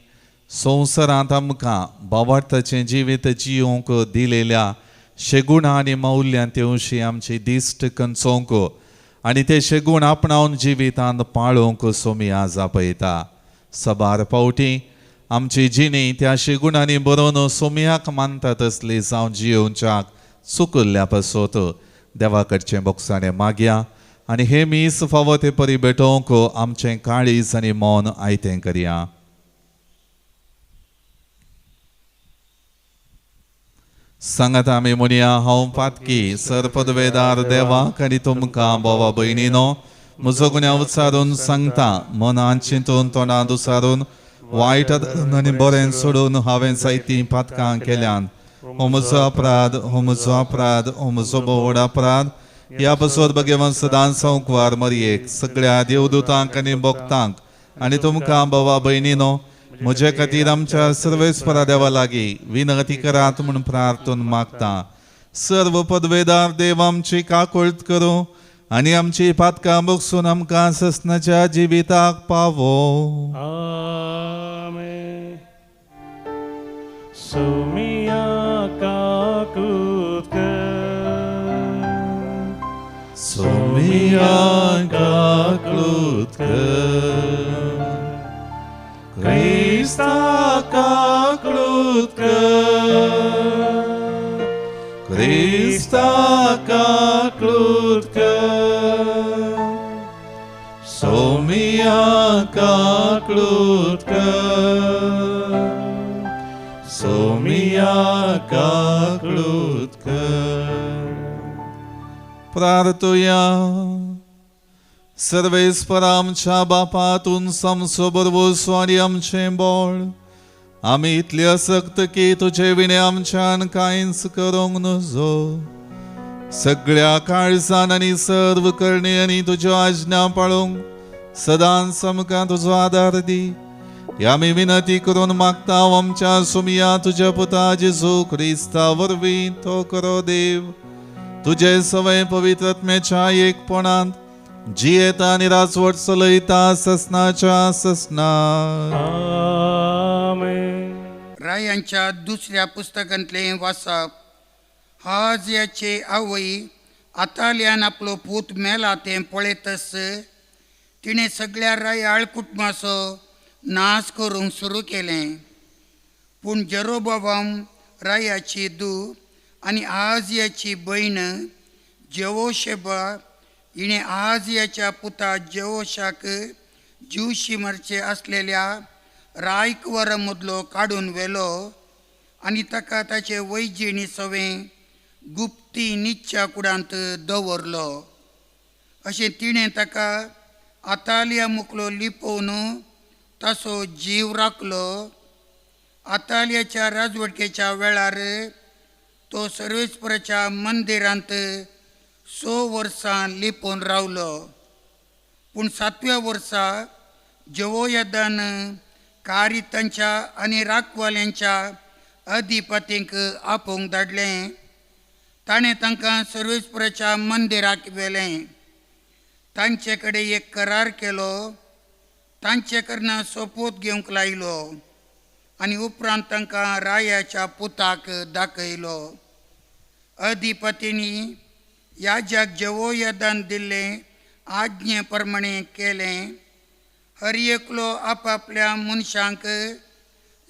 Speaker 1: संवसारांत आमकां बावार्थाचें जिवीत जियोवंक दिलेल्या शेगुणां आनी मौल्यां तेवशी आमची दिश्ट कंचोवंक आनी ते शेगूण आपणावन जिवितांत पाळोवंक सोमी आज आपयता. सबार पावटी आमची जिणी त्या शेगुणांनी बरोवन सोमयाक मानता तसली जावन जियोवच्याक चुकल्ल्या पासत देवा कडचें बोगसाणें मागया आनी हे मीस फावो ते परी भेटोवंक आमचें काळीज आनी मन आयतें करया. सांगात आमी म्हणया, हांव पातकी सर्पदवेदार देवाक आनी तुमकां भावा भयणीनो म्हजो गुन्यांव उच्चारून सांगता. मनान चिंतून तोंडांत उचारून वायट आनी बरें सोडून हांवें जायतीं पातकां केल्यान. हो म्हजो अपराध, हो म्हजो अपराध, हो म्हजो भोव अपराध. ह्या पासत भगवान सदांच संकवार मरयेक सगळ्या देवदूतांक आनी भक्तांक आनी तुमकां भावा भयणीनो म्हजे खातीर आमच्या सर्वेस्परा देवा लागीं विनंती करात म्हूण प्रार्थून मागता. सर्व पदवेदार देव आमची काकुळट करूं आनी आमची पातकां बगसून आमकां ससनाच्या जिविताक पावो.
Speaker 2: आमेन. सोमिया काकूत कर,
Speaker 1: सोमिया काकूत कर, क्रिस्ता काकूत कर, क्रिस्ता काकूत कर, सोमिया काकूत कर, सोमिया काकूत कर. प्रार्थुया. सर्वेस्पर आमच्या बापातून समसो बरवसो आनी आमचें बोळ आमी इतले असक्त की तुजे विणे आमच्यान कांयच करूंक नजो. सगळ्या काळजान आनी सर्व करणे आनी तुज्यो आज्ञा पाळूंक सदांच आमकां तुजो आदार दी. आमी विनंती करून मागता आमच्या सुमिया तुज्या पुता जेजू क्रिस्ता वरवीं तो करो देव तुजे सवय पवित्र आत्म्याच्या एकपणांत जियेता आनी राजवट चलयता ससनाच्या ससना.
Speaker 2: आमेन.
Speaker 3: रायांच्या दुसऱ्या पुस्तकांतलें वाचप. हाजियाचे आवय आताल्यान आपलो पूत मेला तें पळयतच तिणें सगळ्या रायाळ कुटुंबाचो नाश करूंक सुरू केलें. पूण जेरोबावाम रायाची धूव आनी आहाजियाची भयण जेहोशेबा हिणें आहाजियाच्या पुता जेहोशाक जिवशी मारचे आसलेल्या रायकुंवरा मदलो काडून व्हेलो आनी ताका ताचे वैजिणी सवें गुप्ती निच्च्या कुडांत दवरलो. अशें तिणें ताका आतालिया मुकलो लिपोवन ताचो जीव राखलो. आतालियाच्या राजवटकेच्या वेळार तो सर्वेस्पराच्या मंदिरांत 6 वर्सां लिपोवन रावलो. पूण 7व्या वर्सा जेहोयादान कारितांच्या आनी राखवाल्यांच्या अधिपतींक आपोवंक धाडलें. ताणें तांकां सर्वेस्पराच्या मंदिराक व्हेलें. तांचे कडेन एक करार केलो, तांचे कडल्यान सोपूत घेवंक लायलो आनी उपरांत तांकां रायाच्या पुताक दाखयलो. अधिपतींनी याजक जेहोयादान दिल्लें आज्ञे प्रमाणें केलें. हर एकलो आपापल्या मनशांक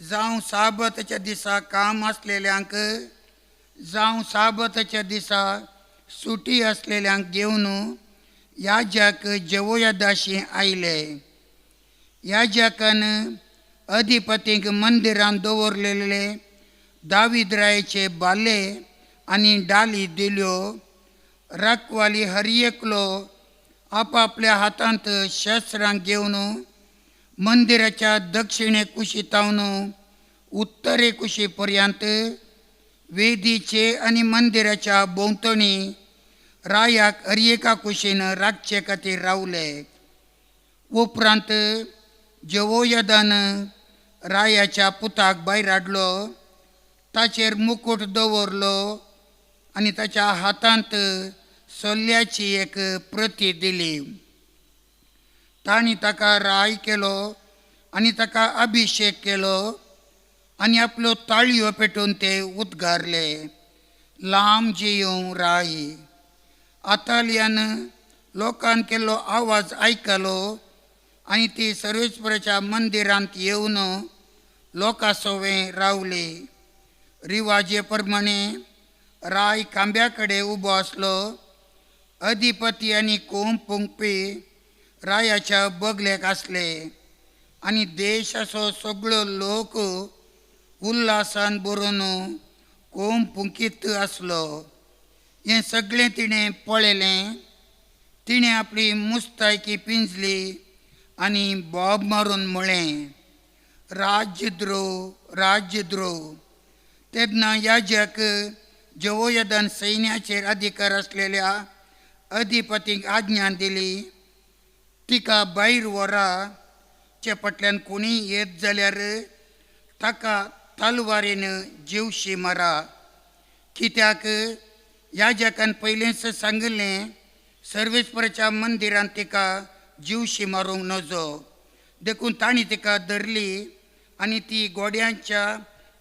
Speaker 3: जावं साबताच्या दिसा काम आसलेल्यांक जावं साबताच्या दिसा सुटी आसलेल्यांक घेवन याजक जेहोयादाशी आयले. याजकान अधिपतींक मंदिरांत दवरलेले दावीद रायाचे बाले आनी डाली दिल्यो. राखवाली हर एकलो आपापल्या हातांत शस्त्रां घेवन मंदिराच्या दक्षिणे कुशीतावन उत्तरे कुशी पर्यंत वेदीचे आनी मंदिराच्या भोंवतणी रायाक हर एका कुशीन राखचे खातीर रावले. उपरांत जेहोयादान रायाच्या पुताक भायर हाडलो, ताचेर मुकूट दवरलो आनी ताच्या हातांत सल्ल्याची एक प्रती दिली. तांणी ताका राय केलो आनी ताका अभिशेक केलो आनी आपल्यो ताळयो पेटोवन ते उद्गारले, लांब जियों राय. आतालियान लोकान केल्लो आवाज आयकलो आनी ती सर्वेस्पराच्या मंदिरांत येवन लोकां सवें रावली. रिवाजे प्रमाणे राय खांब्या कडेन उबो आसलो. अधिपती आनी कोंब फुंकपी रायाच्या बगलेक आसले आनी देशाचो सगळो लोक उल्हासान भरून कोंब फुंकीत आसलो. हें सगळें तिणें पळयलें. तिणें आपली मुस्तायकी पिंजली आनी बोब मारून म्हळें, राज्यद्रोह, राज्यद्रोह. तेन्ना याजक जेहोयादान सैन्याचेर अधिकार आसलेल्या अधिपतींक आज्ञा दिली, तिका भायर व्हरा, चे फाटल्यान कोणीय येत जाल्यार ताका तलवारीन जिवशी मारा. कित्याक याजकान पयलींच सांगिल्लें, सर्वेस्पराच्या मंदिरांत तिका जिवशी मारूंक नजो. देखून तांणी तिका धरली आनी ती गोड्यांच्या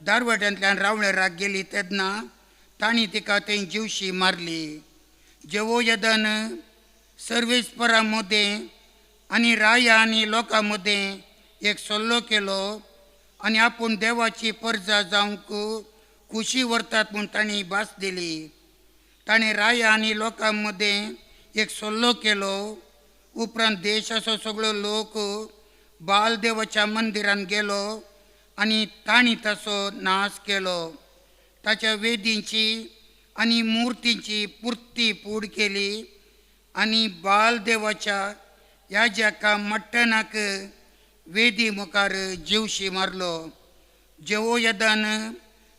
Speaker 3: दारवट्यांतल्यान रावळेराक गेली तेन्ना तांणी तिका थंय जिवशी मारली. जेहोयादान सर्वेस्परा मदें आनी राया आनी लोकां मदें एक सल्लो केलो आनी आपूण देवाची परजा जावंक खुशी व्हरतात म्हूण तांणी भास दिली. ताणें राया आनी लोकां मदें एक सल्लो केलो. उपरांत देशाचो सगळो लोक बाल देवाच्या मंदिरांत गेलो आनी तांणी ताचो नाश केलो. ताच्या वेदींची आनी मुर्तींची पुर्ती पूड केली आनी बाल देवाच्या याजका मट्टनाक वेदी मुखार जिवशी मारलो. जेहोयादान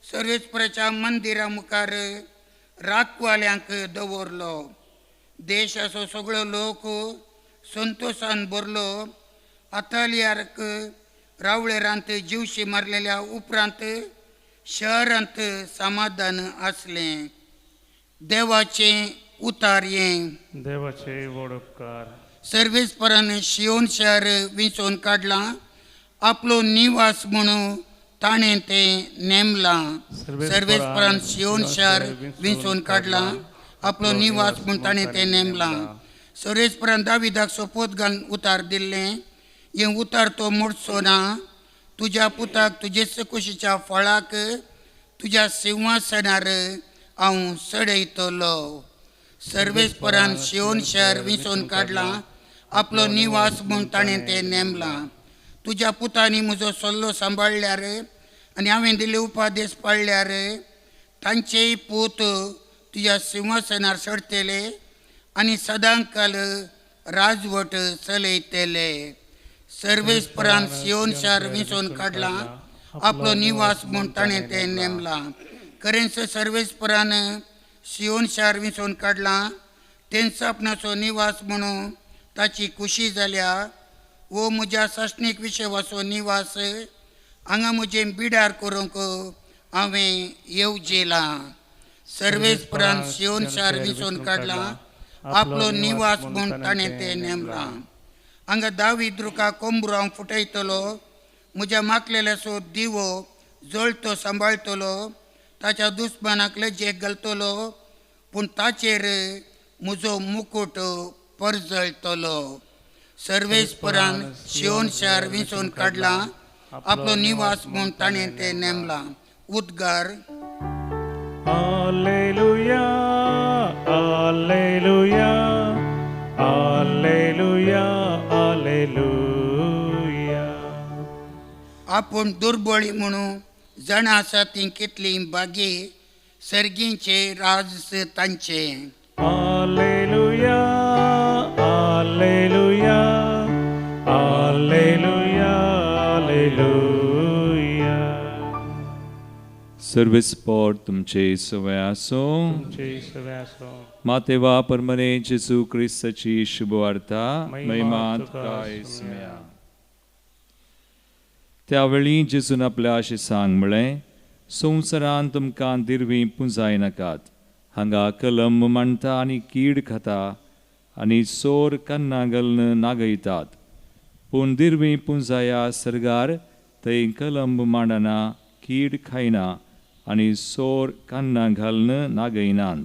Speaker 3: सर्वेस्पराच्या मंदिरा मुखार राखवाल्यांक दवरलो. देशाचो सगळो लोक संतोशान भरलो. आतालियाक रावळेरांत जिवशी मारलेल्या उपरांत शहरांत समाधान आसलें. देवाचें उतार हें.
Speaker 2: देवाचे व्हड उपकार.
Speaker 3: सर्वेस्परान शियोन शहर विंचोवन काडलां, आपलो निवास म्हणून ताणें तें नेमलां. सर्वेस्परान सियोन शार विंचून काडलां, आपलो निवास म्हूण ताणें तें नेमलां. सर्वेस्परान दाविदाक सोपोत घालून उतार दिल्लें, हें उतार तो मोडचो ना. तुज्या पुताक तुजेच कुशीच्या फळाक तुज्या सिंहासनार हांव चडयतलो. सर्वेस्परान सियोन शार विंचून काडलां, आपलो निवास म्हूण ताणें तें नेमलां. तुज्या पुतांनी म्हजो सल्लो सांबाळ्ळ्यार आनी हांवें दिल्ले उपादेश पाळ्ळ्यार तांचेय पूत तुज्या सिंहासनार चडटले आनी सदांकाल राजवट चलयतले. सर्वेस्परान सियोन शार विंचून काडलां, आपलो निवास म्हूण ताणें तें नेमलां. खरेंच सर्वेस्परान सियोन शार विंचून काडलां, तेंच आपणाचो निवास म्हणून ताची खुशी जाल्या. वो म्हज्या सासणीक विशवाचो निवास, हांगा म्हजें बिडार करूंक हांवें येवजिलां. सर्वेस्परान सियोन शार विंचून काडलां, आपलो निवास म्हूण ताणें तें नेमलां. हांगा दावीद रुखा कोंबरो हांव फुटयतलो, म्हज्या माकलेल्याचो दिवो जळतो सांबाळटलो, ताच्या दुस्मानाक लजेक घालतलो, पूण ताचेर म्हजो मुकूट परजळटलो. सर्वेस्परान सियोन शार विंचून काडलां, आपलो निवास म्हूण ताणें तें नेमलां. उद्गार.
Speaker 2: Alleluia, alleluia, alleluia, alleluia.
Speaker 3: आपूण दुर्बळी म्हणून जाणां आसा ती कितली बागी, सर्गींचे राज तांचे.
Speaker 2: Alleluia, alleluia, alleluia, alleluia.
Speaker 4: सर्वेस्पोर तुमचे सवय आसो. मातेवा परमने जेजू क्रिस्ताची शुभवार्ता. महिमा तुका येसुया. त्यावेळी जेजून आपल्या अशें सांग म्हळें, संवसारान तुमकां दिरवीं पुंजाय नाकात. हांगा कलम मांडटा आनी कीड खाता आनी चोर कन्ना घालून नागयतात. पूण दिरवीं पुंजाया सर्गार, थंय कलंब मांडना, कीड खायना आनी चोर कन्ना घालून नागयनात.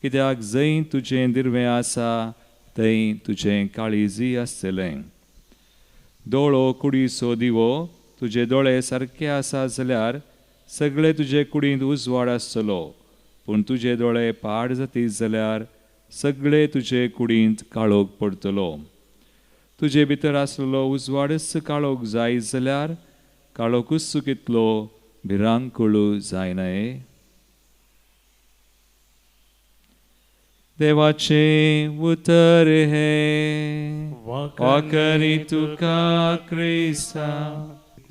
Speaker 4: कित्याक जंय तुजें दिरवें आसा थंय तुजें काळीजय आसतलें. दोळो कुडीचो दिवो, तुजे दोळे सारके आसा जाल्यार सगळे तुजे कुडींत उजवाड आसतलो, पूण तुजे दोळे पाड जातीत जाल्यार सगळे तुजे कुडींत काळोख पडटलो. तुजे भितर आसलेलो उजवाडच काळोख जायत जाल्यार काळोखूच कितलो भिरांकूळ जायना. देवाचें उतर हें वाकरी तुका क्रिस्ता.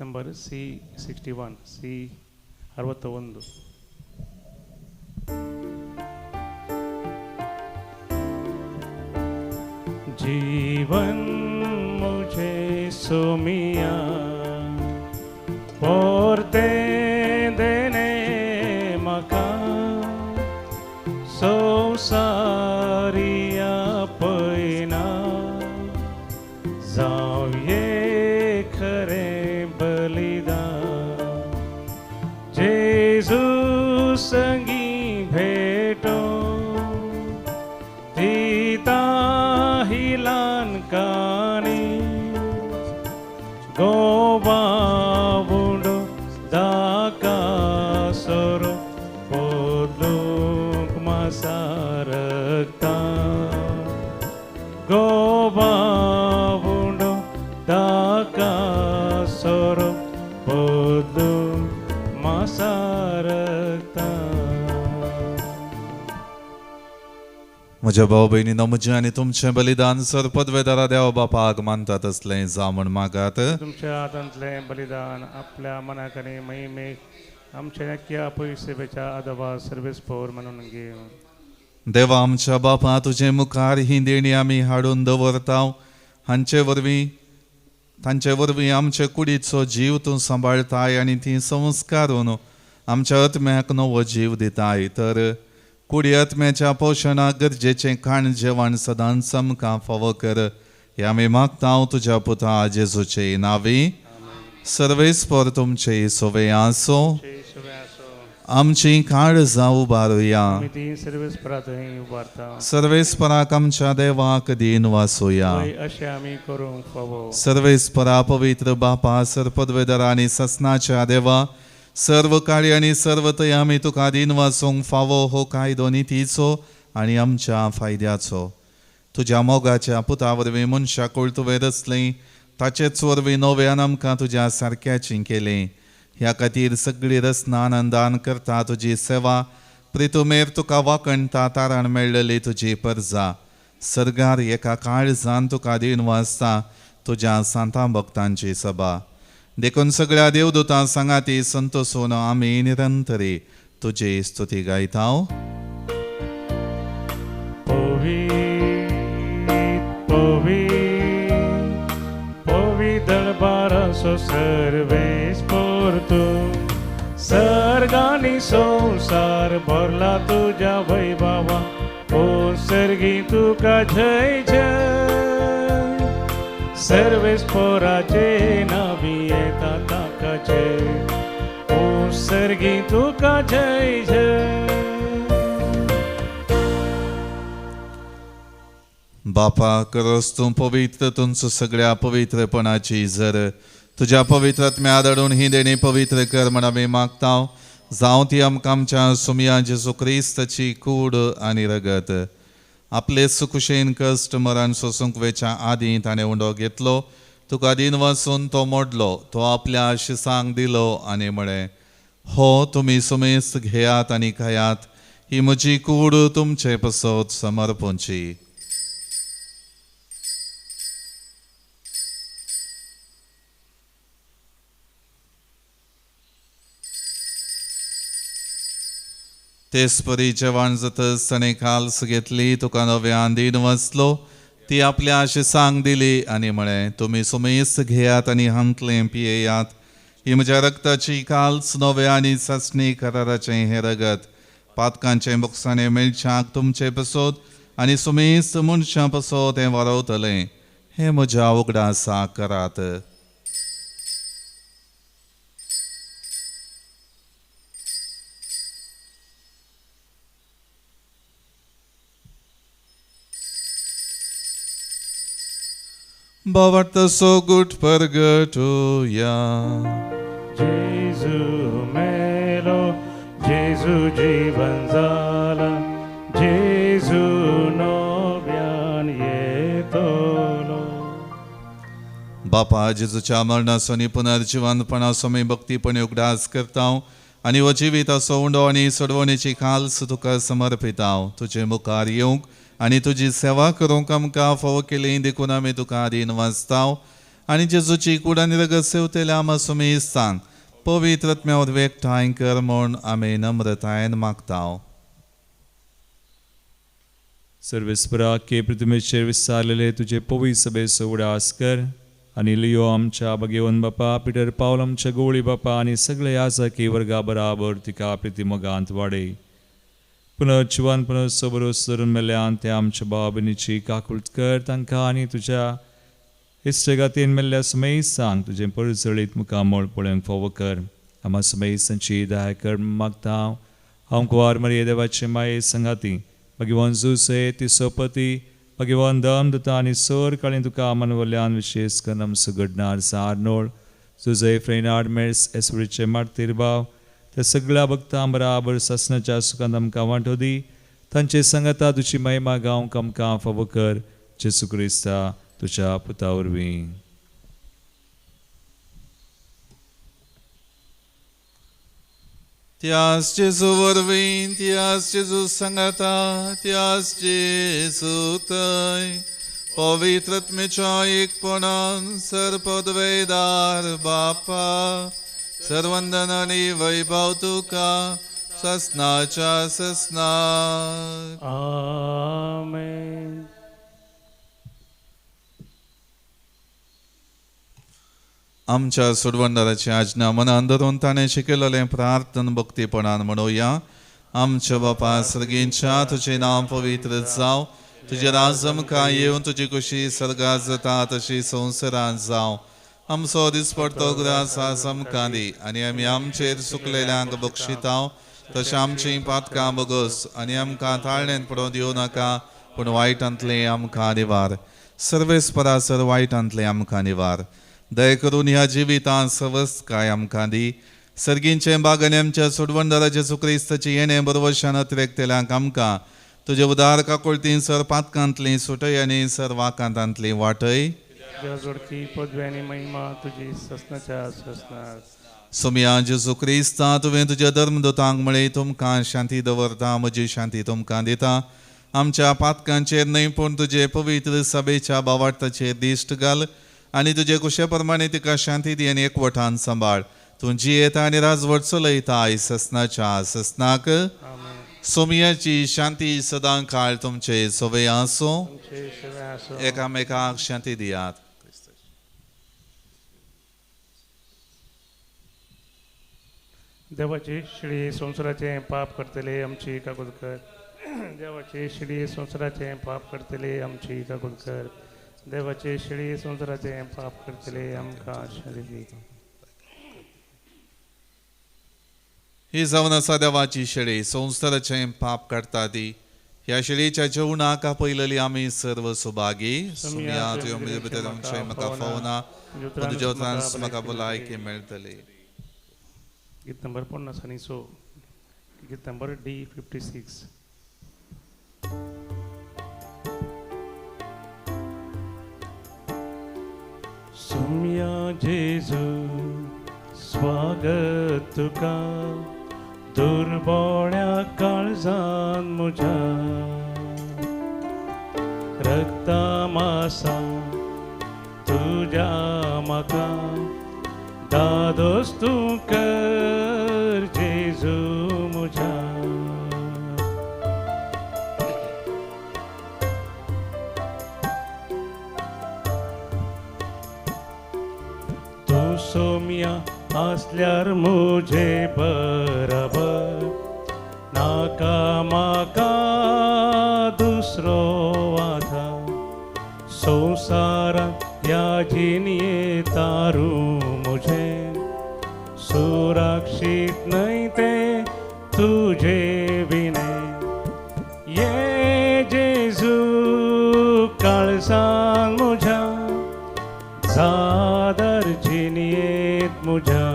Speaker 2: Number C61, C61. जीवन मुझे सोमिया पोरते देने मका, संसारिया पैना जावये खरे बलिदान. जेजू संगी भेटो दिता ही ल्हान काणी, गोवा उडो दाका सोरो बदलूंक मासारता. गोवा उडो दाका सोरो बदलूंक मासारता.
Speaker 1: म्हज्या भाव भयणीनो, म्हजें आनी तुमचें बलिदान सर पदवेदारा देव बापाक मानता तसलें जावं म्हण मागात.
Speaker 2: तुमच्या हातांतलें बलिदान आपल्या मनाक आनी महिमेक आमच्या नक्की पयसेवेच्या आदवा सर्वेस्पोर म्हणून घेवन.
Speaker 1: देवा आमच्या बापा, तुजे मुखार ही देणी आमी हाडून दवरता. हांचे वरवीं तांचे वरवीं आमचे कुडीचो जीव तूं सांबाळताय आनी ती संस्कारून आमच्या आत्म्याक नवो जीव दिताय. तर कुडी आत्म्याच्या पोशणाक गरजेचें खाण जेवण सदांच आमकां फावो कर, हें आमी मागता तुज्या पुता जेजूचे नांवी. सर्वेस्पर तुमचे सोवे आसो.
Speaker 2: सगळें आसो.
Speaker 1: आमची काळजां उबारुया.
Speaker 2: आमी ती सर्वेस्परा थंय उबारता.
Speaker 1: सर्वेस्पराक आमच्या देवाक दीन वासुया.
Speaker 2: हय, अशें आमी करूंक फावो.
Speaker 1: सर्वेस्परा पवित्र बापा, सर्पद्वेदरा आनी ससनाच्या देवा, सर्व काळी आनी सर्व थंय आमी तुका दीन वासूंक फावो. हो कायदो नितीचो आनी आमच्या फायद्याचो. तुज्या मोगाच्या पुता वरवीं मनशाकूळ तुवें रचलें, ताचेच वरवीं नव्यान आमकां तुज्या सारक्याची केली. ह्या खातीर सगळी रचना आनंदान करता तुजी सेवा. प्रितुमेर तुका वाकणटा तारण मेळ्ळली तुजी परजा सर्गार एका काळजान तुका दीन वाचता तुज्या सांतां भक्तांची सभा. देखून सगळ्या देवदूतां सांगाती संतोसून आमी निरंतरी तुजी स्तुती गायता.
Speaker 2: पवीत पवीत पवीत दरबाराचो सर्वेस्पर तूं, सर्गांनी संवसार भरला तुज्या वैभवा. ओ सर्गी तुका जय जय, सर्वेस्पराचे नावी येता ताका जय. ओ सर्गी तुका जय जय.
Speaker 1: बापा, करस तूं पवित्र तुमचो सगळ्या पवित्रपणाची जर तुज्या पवित्र आत्म्या धाडून ही देणी पवित्र कर म्हण आमी मागता. जावं ती आमकां आमच्या सुमया जेजू क्रिस्ताची कूड आनी रगत. आपले सुकुशेन कश्ट मरण सोसूंक वेच्या आदीं ताणें उंडो घेतलो, तुका दीन वाचून तो मोडलो, तो आपल्या शिसांक दिलो आनी म्हळें, हो तुमी सुमेस्त घेयात आनी खायात, ही म्हजी कूड तुमचे पसत समर्पूंची. तेच परी जेवण जातच ताणें काल्स घेतली, तुका नव्यान दीन वाचलो, ती आपल्या शिसांक दिली आनी म्हळें, तुमी सुमेस्त घेयात आनी हांतलें पियेयात, ही म्हज्या रक्ताची काल्स नव्या आनी सासणी कराराचें हें रगत पातकांचें बोक्साणें मेळच्याक तुमचे पसत आनी सुमेस्त मनशां पसत हें वारवतलें. हें म्हज्या उगडासा करात. भावार्थ सोगूट परगटुया.
Speaker 2: जेजू मेलो, जेजू जीवन जाला, जेजू नव्यान येतलो.
Speaker 1: बापा, जेजूच्या मरणाचो आनी पुनर्जिवनपणाचो आमी भक्तीपणी उगडास करता आनी हो जिविताचो उंडो आनी सोडवणेची खाल्स तुका समर्पिता. तुजे मुखार येवंक आनी तुजी सेवा करूंक आमकां फावो केली देखून आमी तुका आदीन वाचता आनी जेजूची कूड आनी रगत सेवतल्या आमा सुमेस्तांक पवित्र आत्म्या वरवीं एकठांय कर म्हूण आमी नम्रतायेन मागता.
Speaker 4: सर्वेस्परा के प्रतिमेचेर विसारलेले तुजे पवित्र सभेचो उगडास कर आनी लियो आमच्या भगेवन बापा, पिटर पावल आमच्या गोवळी बापा आनी सगळे याजकी वर्गा बराबर तिका प्रिती मोगांत वाडय. पुनर्जिवन पुनर्सबरोस धरून मेल्ल्यान ते आमच्या भाव भयणीची काकूळट कर तांकां आनी तुज्या इश्टगातीन मेल्ल्या सुमेस्तांक तुजें परजळीत मुखामळ पळोवंक फावो कर. आमा सुमेस्तांची दया कर मागता. हांव कुवार मरिये देवाचे माये संगाती भगवान जुसे तिसोपती भगवान दम दुता आनी सोर काळी तुका मनवल्यान विशेश करून आमचो घडणार सारनोळ जुजे फ्रेनाड मेर्स एसवरीचे मार्तीर भाव त्या सगळ्या भक्तां बराबर सासणाच्या सुखांत आमकां वांटो दी. तांचे सांगाता तुजी महिमा गावंक आमकां फावो कर. जेजू क्रिस्ता तुज्या पुता वरवीं.
Speaker 1: त्यास जेजू वरवीं, त्यास जेजू सांगाता, त्यास जेजू थंय पवित्र आत्म्याच्या एकपणान सर्पद्वैदार बापा, सर्वंदन आनी वैभव तुका ससनाच्या ससनाक.
Speaker 2: आमेन.
Speaker 1: आमच्या सोडवणदाराची आज्ञा मनान धरून ताणें शिकयलेलें प्रार्थन भक्तीपणान म्हणुया. आमच्या बापा सर्गींच्या, तुजें नांव पवित्र जावं, तुजें राज आमकां येवन, तुजी खुशी सर्गात जाता तशी संवसारांत जावं. आमचो दिसपडतो ग्रास आमकां दी आनी आमी आमचेर सुकलेल्यांक बक्षितांव तशें आमचीं पातकां बगस आनी आमकां ताळणेन पडोवंक दिवं नाका पूण वायटांतलें आमकां निवार. सर्वेस्परा सर वायटांतलें आमकां निवार. दया करून ह्या जिवितांत सवस्तकाय आमकां दी. सर्गींचें बाग आनी आमच्या सोडवणदारा जेजू क्रिस्ताचें येणें बरवशान अतिरेकतेल्यांक आमकां तुजे उदार काकुळतीन सर पातकांतलीं सुटय आनी सर वाकांतांतलीं वाटय.
Speaker 2: जोडकी पदवी आनी महिमा तुजी ससनाच्या ससनाक.
Speaker 1: सोमया जेजू क्रिस्ता तुवें तुज्या धर्मदूतांक म्हळें तुमकां शांती दवरता म्हजी शांती तुमकां दिता. आमच्या पातकांचेर न्हय पूण तुजे पवित्र सभेच्या भावार्थाचेर दिश्ट घाल आनी तुजे कुशे प्रमाणे तिका शांती दी आनी एकवटान सांबाळ. तूं जियेता आनी राजवट चलयताय ससनाच्या ससनाक. सोमयाची शांती सदां काळ तुमचे सवे आसूं. एकामेकाक शांती दियात.
Speaker 2: देवाची शिडी संवसाराचें पाप करतले आमची काकूत कर. देवाची शिडी संवसाराचें पाप करतले आमची काकूत कर. देवाची शिडी संवसाराचें पाप करतले आमकां शांती दी.
Speaker 1: ही जावन आसा देवाची शेळी संवसाराचें पाप काडटा ती. ह्या शेळीच्या जेवणाक आपयलेली आमी सर्व सुभागी. सोमया तुवें म्हजे भितर आमचें म्हाका फावना पूण तुज्या उतरान म्हाका भलायकी मेळटली.
Speaker 2: गीत नंबर 50 आनी 100. गीत नंबर D56. सोमया जेजू स्वागत तुका दुर्बोळ्या काळजान म्हज्या रक्ता मासा तुज्या म्हाका दादोस तूं कर जेजू म्हज्या. तूं सोमया आसल्यार म्हजे बराबर नाका म्हाका दुसरो आधार. संवसारांत ह्या जिणये तारूं म्हजें सुरक्षीत न्हय तें तुजे विणें. ये जेजू काळजान म्हज्या जादर जिणयेंत म्हज्या.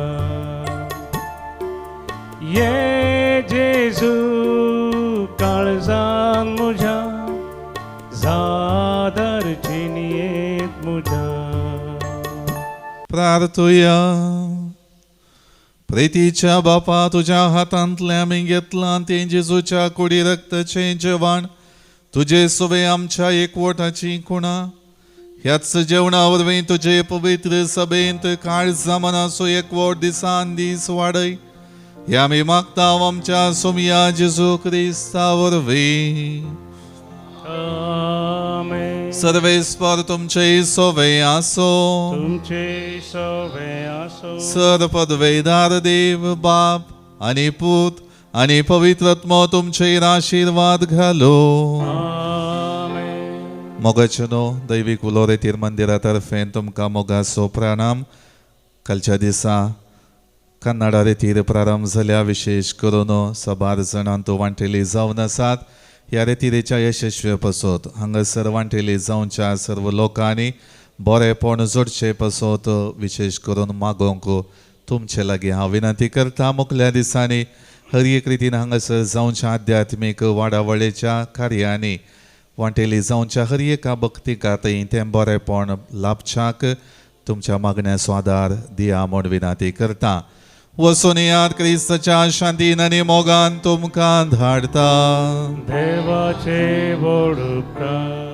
Speaker 2: ये जेजू काळजान म्हज्या जादर जिणयेंत म्हज्या.
Speaker 1: प्रार्थुया. प्रितीच्या बापा तुज्या हातांतलें आमी घेतलां तें जेजूच्या कुडी रक्ताचें जेवण तुजे सुवे आमच्या एकवटाची खुणा. ह्याच जेवणा वरवीं तुजे पवित्र सभेंत काळजा मनाचो एकवट दिसान दीस वाडय. हे आमी मागता आमच्या सोमया जेजू क्रिस्ता वरवीं. सर्वेस्पर तुमचे सोवे आसो.
Speaker 2: तुमचे सोवे आसो.
Speaker 1: सर पदवेदार देव बाप आनी पूत आनी पवित्र आत्मो तुमचेर आशिर्वाद घालो. मोगाचे न्हू दैवीक उलो रेतीर मंदिरा तर्फेन तुमकां मोगाचो प्रणाम. कालच्या दिसा कन्नडा रेतीर प्रारंभ जाल्या विशेश करून साबार जाणांत वांटेली जावन आसात. ह्या रेतिरेच्या यशस्वी पासत हांगासर वांटेली जावच्या सर्व लोकांनी बरेपण जोडचे पासत विशेश करून मागोवंक तुमचे लागीं हांव विनंती करता. मुखल्या दिसांनी हर एक रितीन हांगासर जावच्या आध्यात्मीक वाडावळेच्या कार्यांनी वांटेली जावच्या हर एका भक्ती खातीर तें बरेपण लाभच्याक तुमच्या मागण्याचो आदार दिया म्हूण विनंती करता. वचून याद क्रिस्ताच्या शांतीन आनी मोगान तुमकां धाडता.
Speaker 2: देवाचे व्हड उपकार.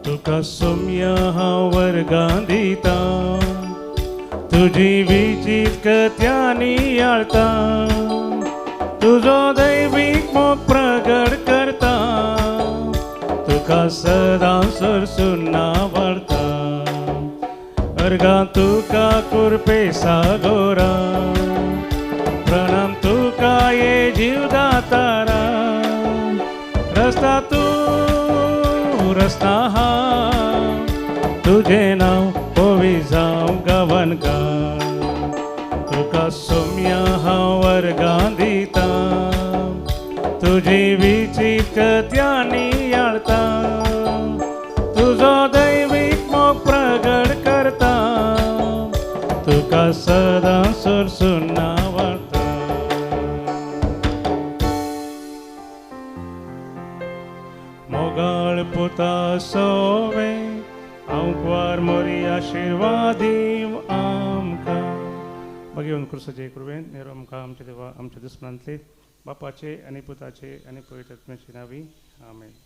Speaker 2: तुका सोमया हांव वर्गां दिता तुजी विचीत कथ्यांनी आळता तुजो दैवीक मोग प्रगट करता तुका सदां सरसून वाडता. अर्गां तुका कुरपे सागोरा प्रणाम तुका ये जीवदातारा. आहा तुजें नांव पवी जावं गांवनकार तुका सोम्या हांव वर्गां दिता तुजी विचित्रत्या नियाळता तुजो दैवीक मोग प्रगट करता तुका सदां सुरसून वाडता मोगाळ पुता सोवे आंकवार मोरी आशिर्वादीव आमकां भगेवन क्रुसाचे कृपेन नेरो आमकां आमच्या देवा आमच्या दुस्मनांतले बापाचे आनी पुताचे आनी पवित्र आत्म्याचे नावी आमेन.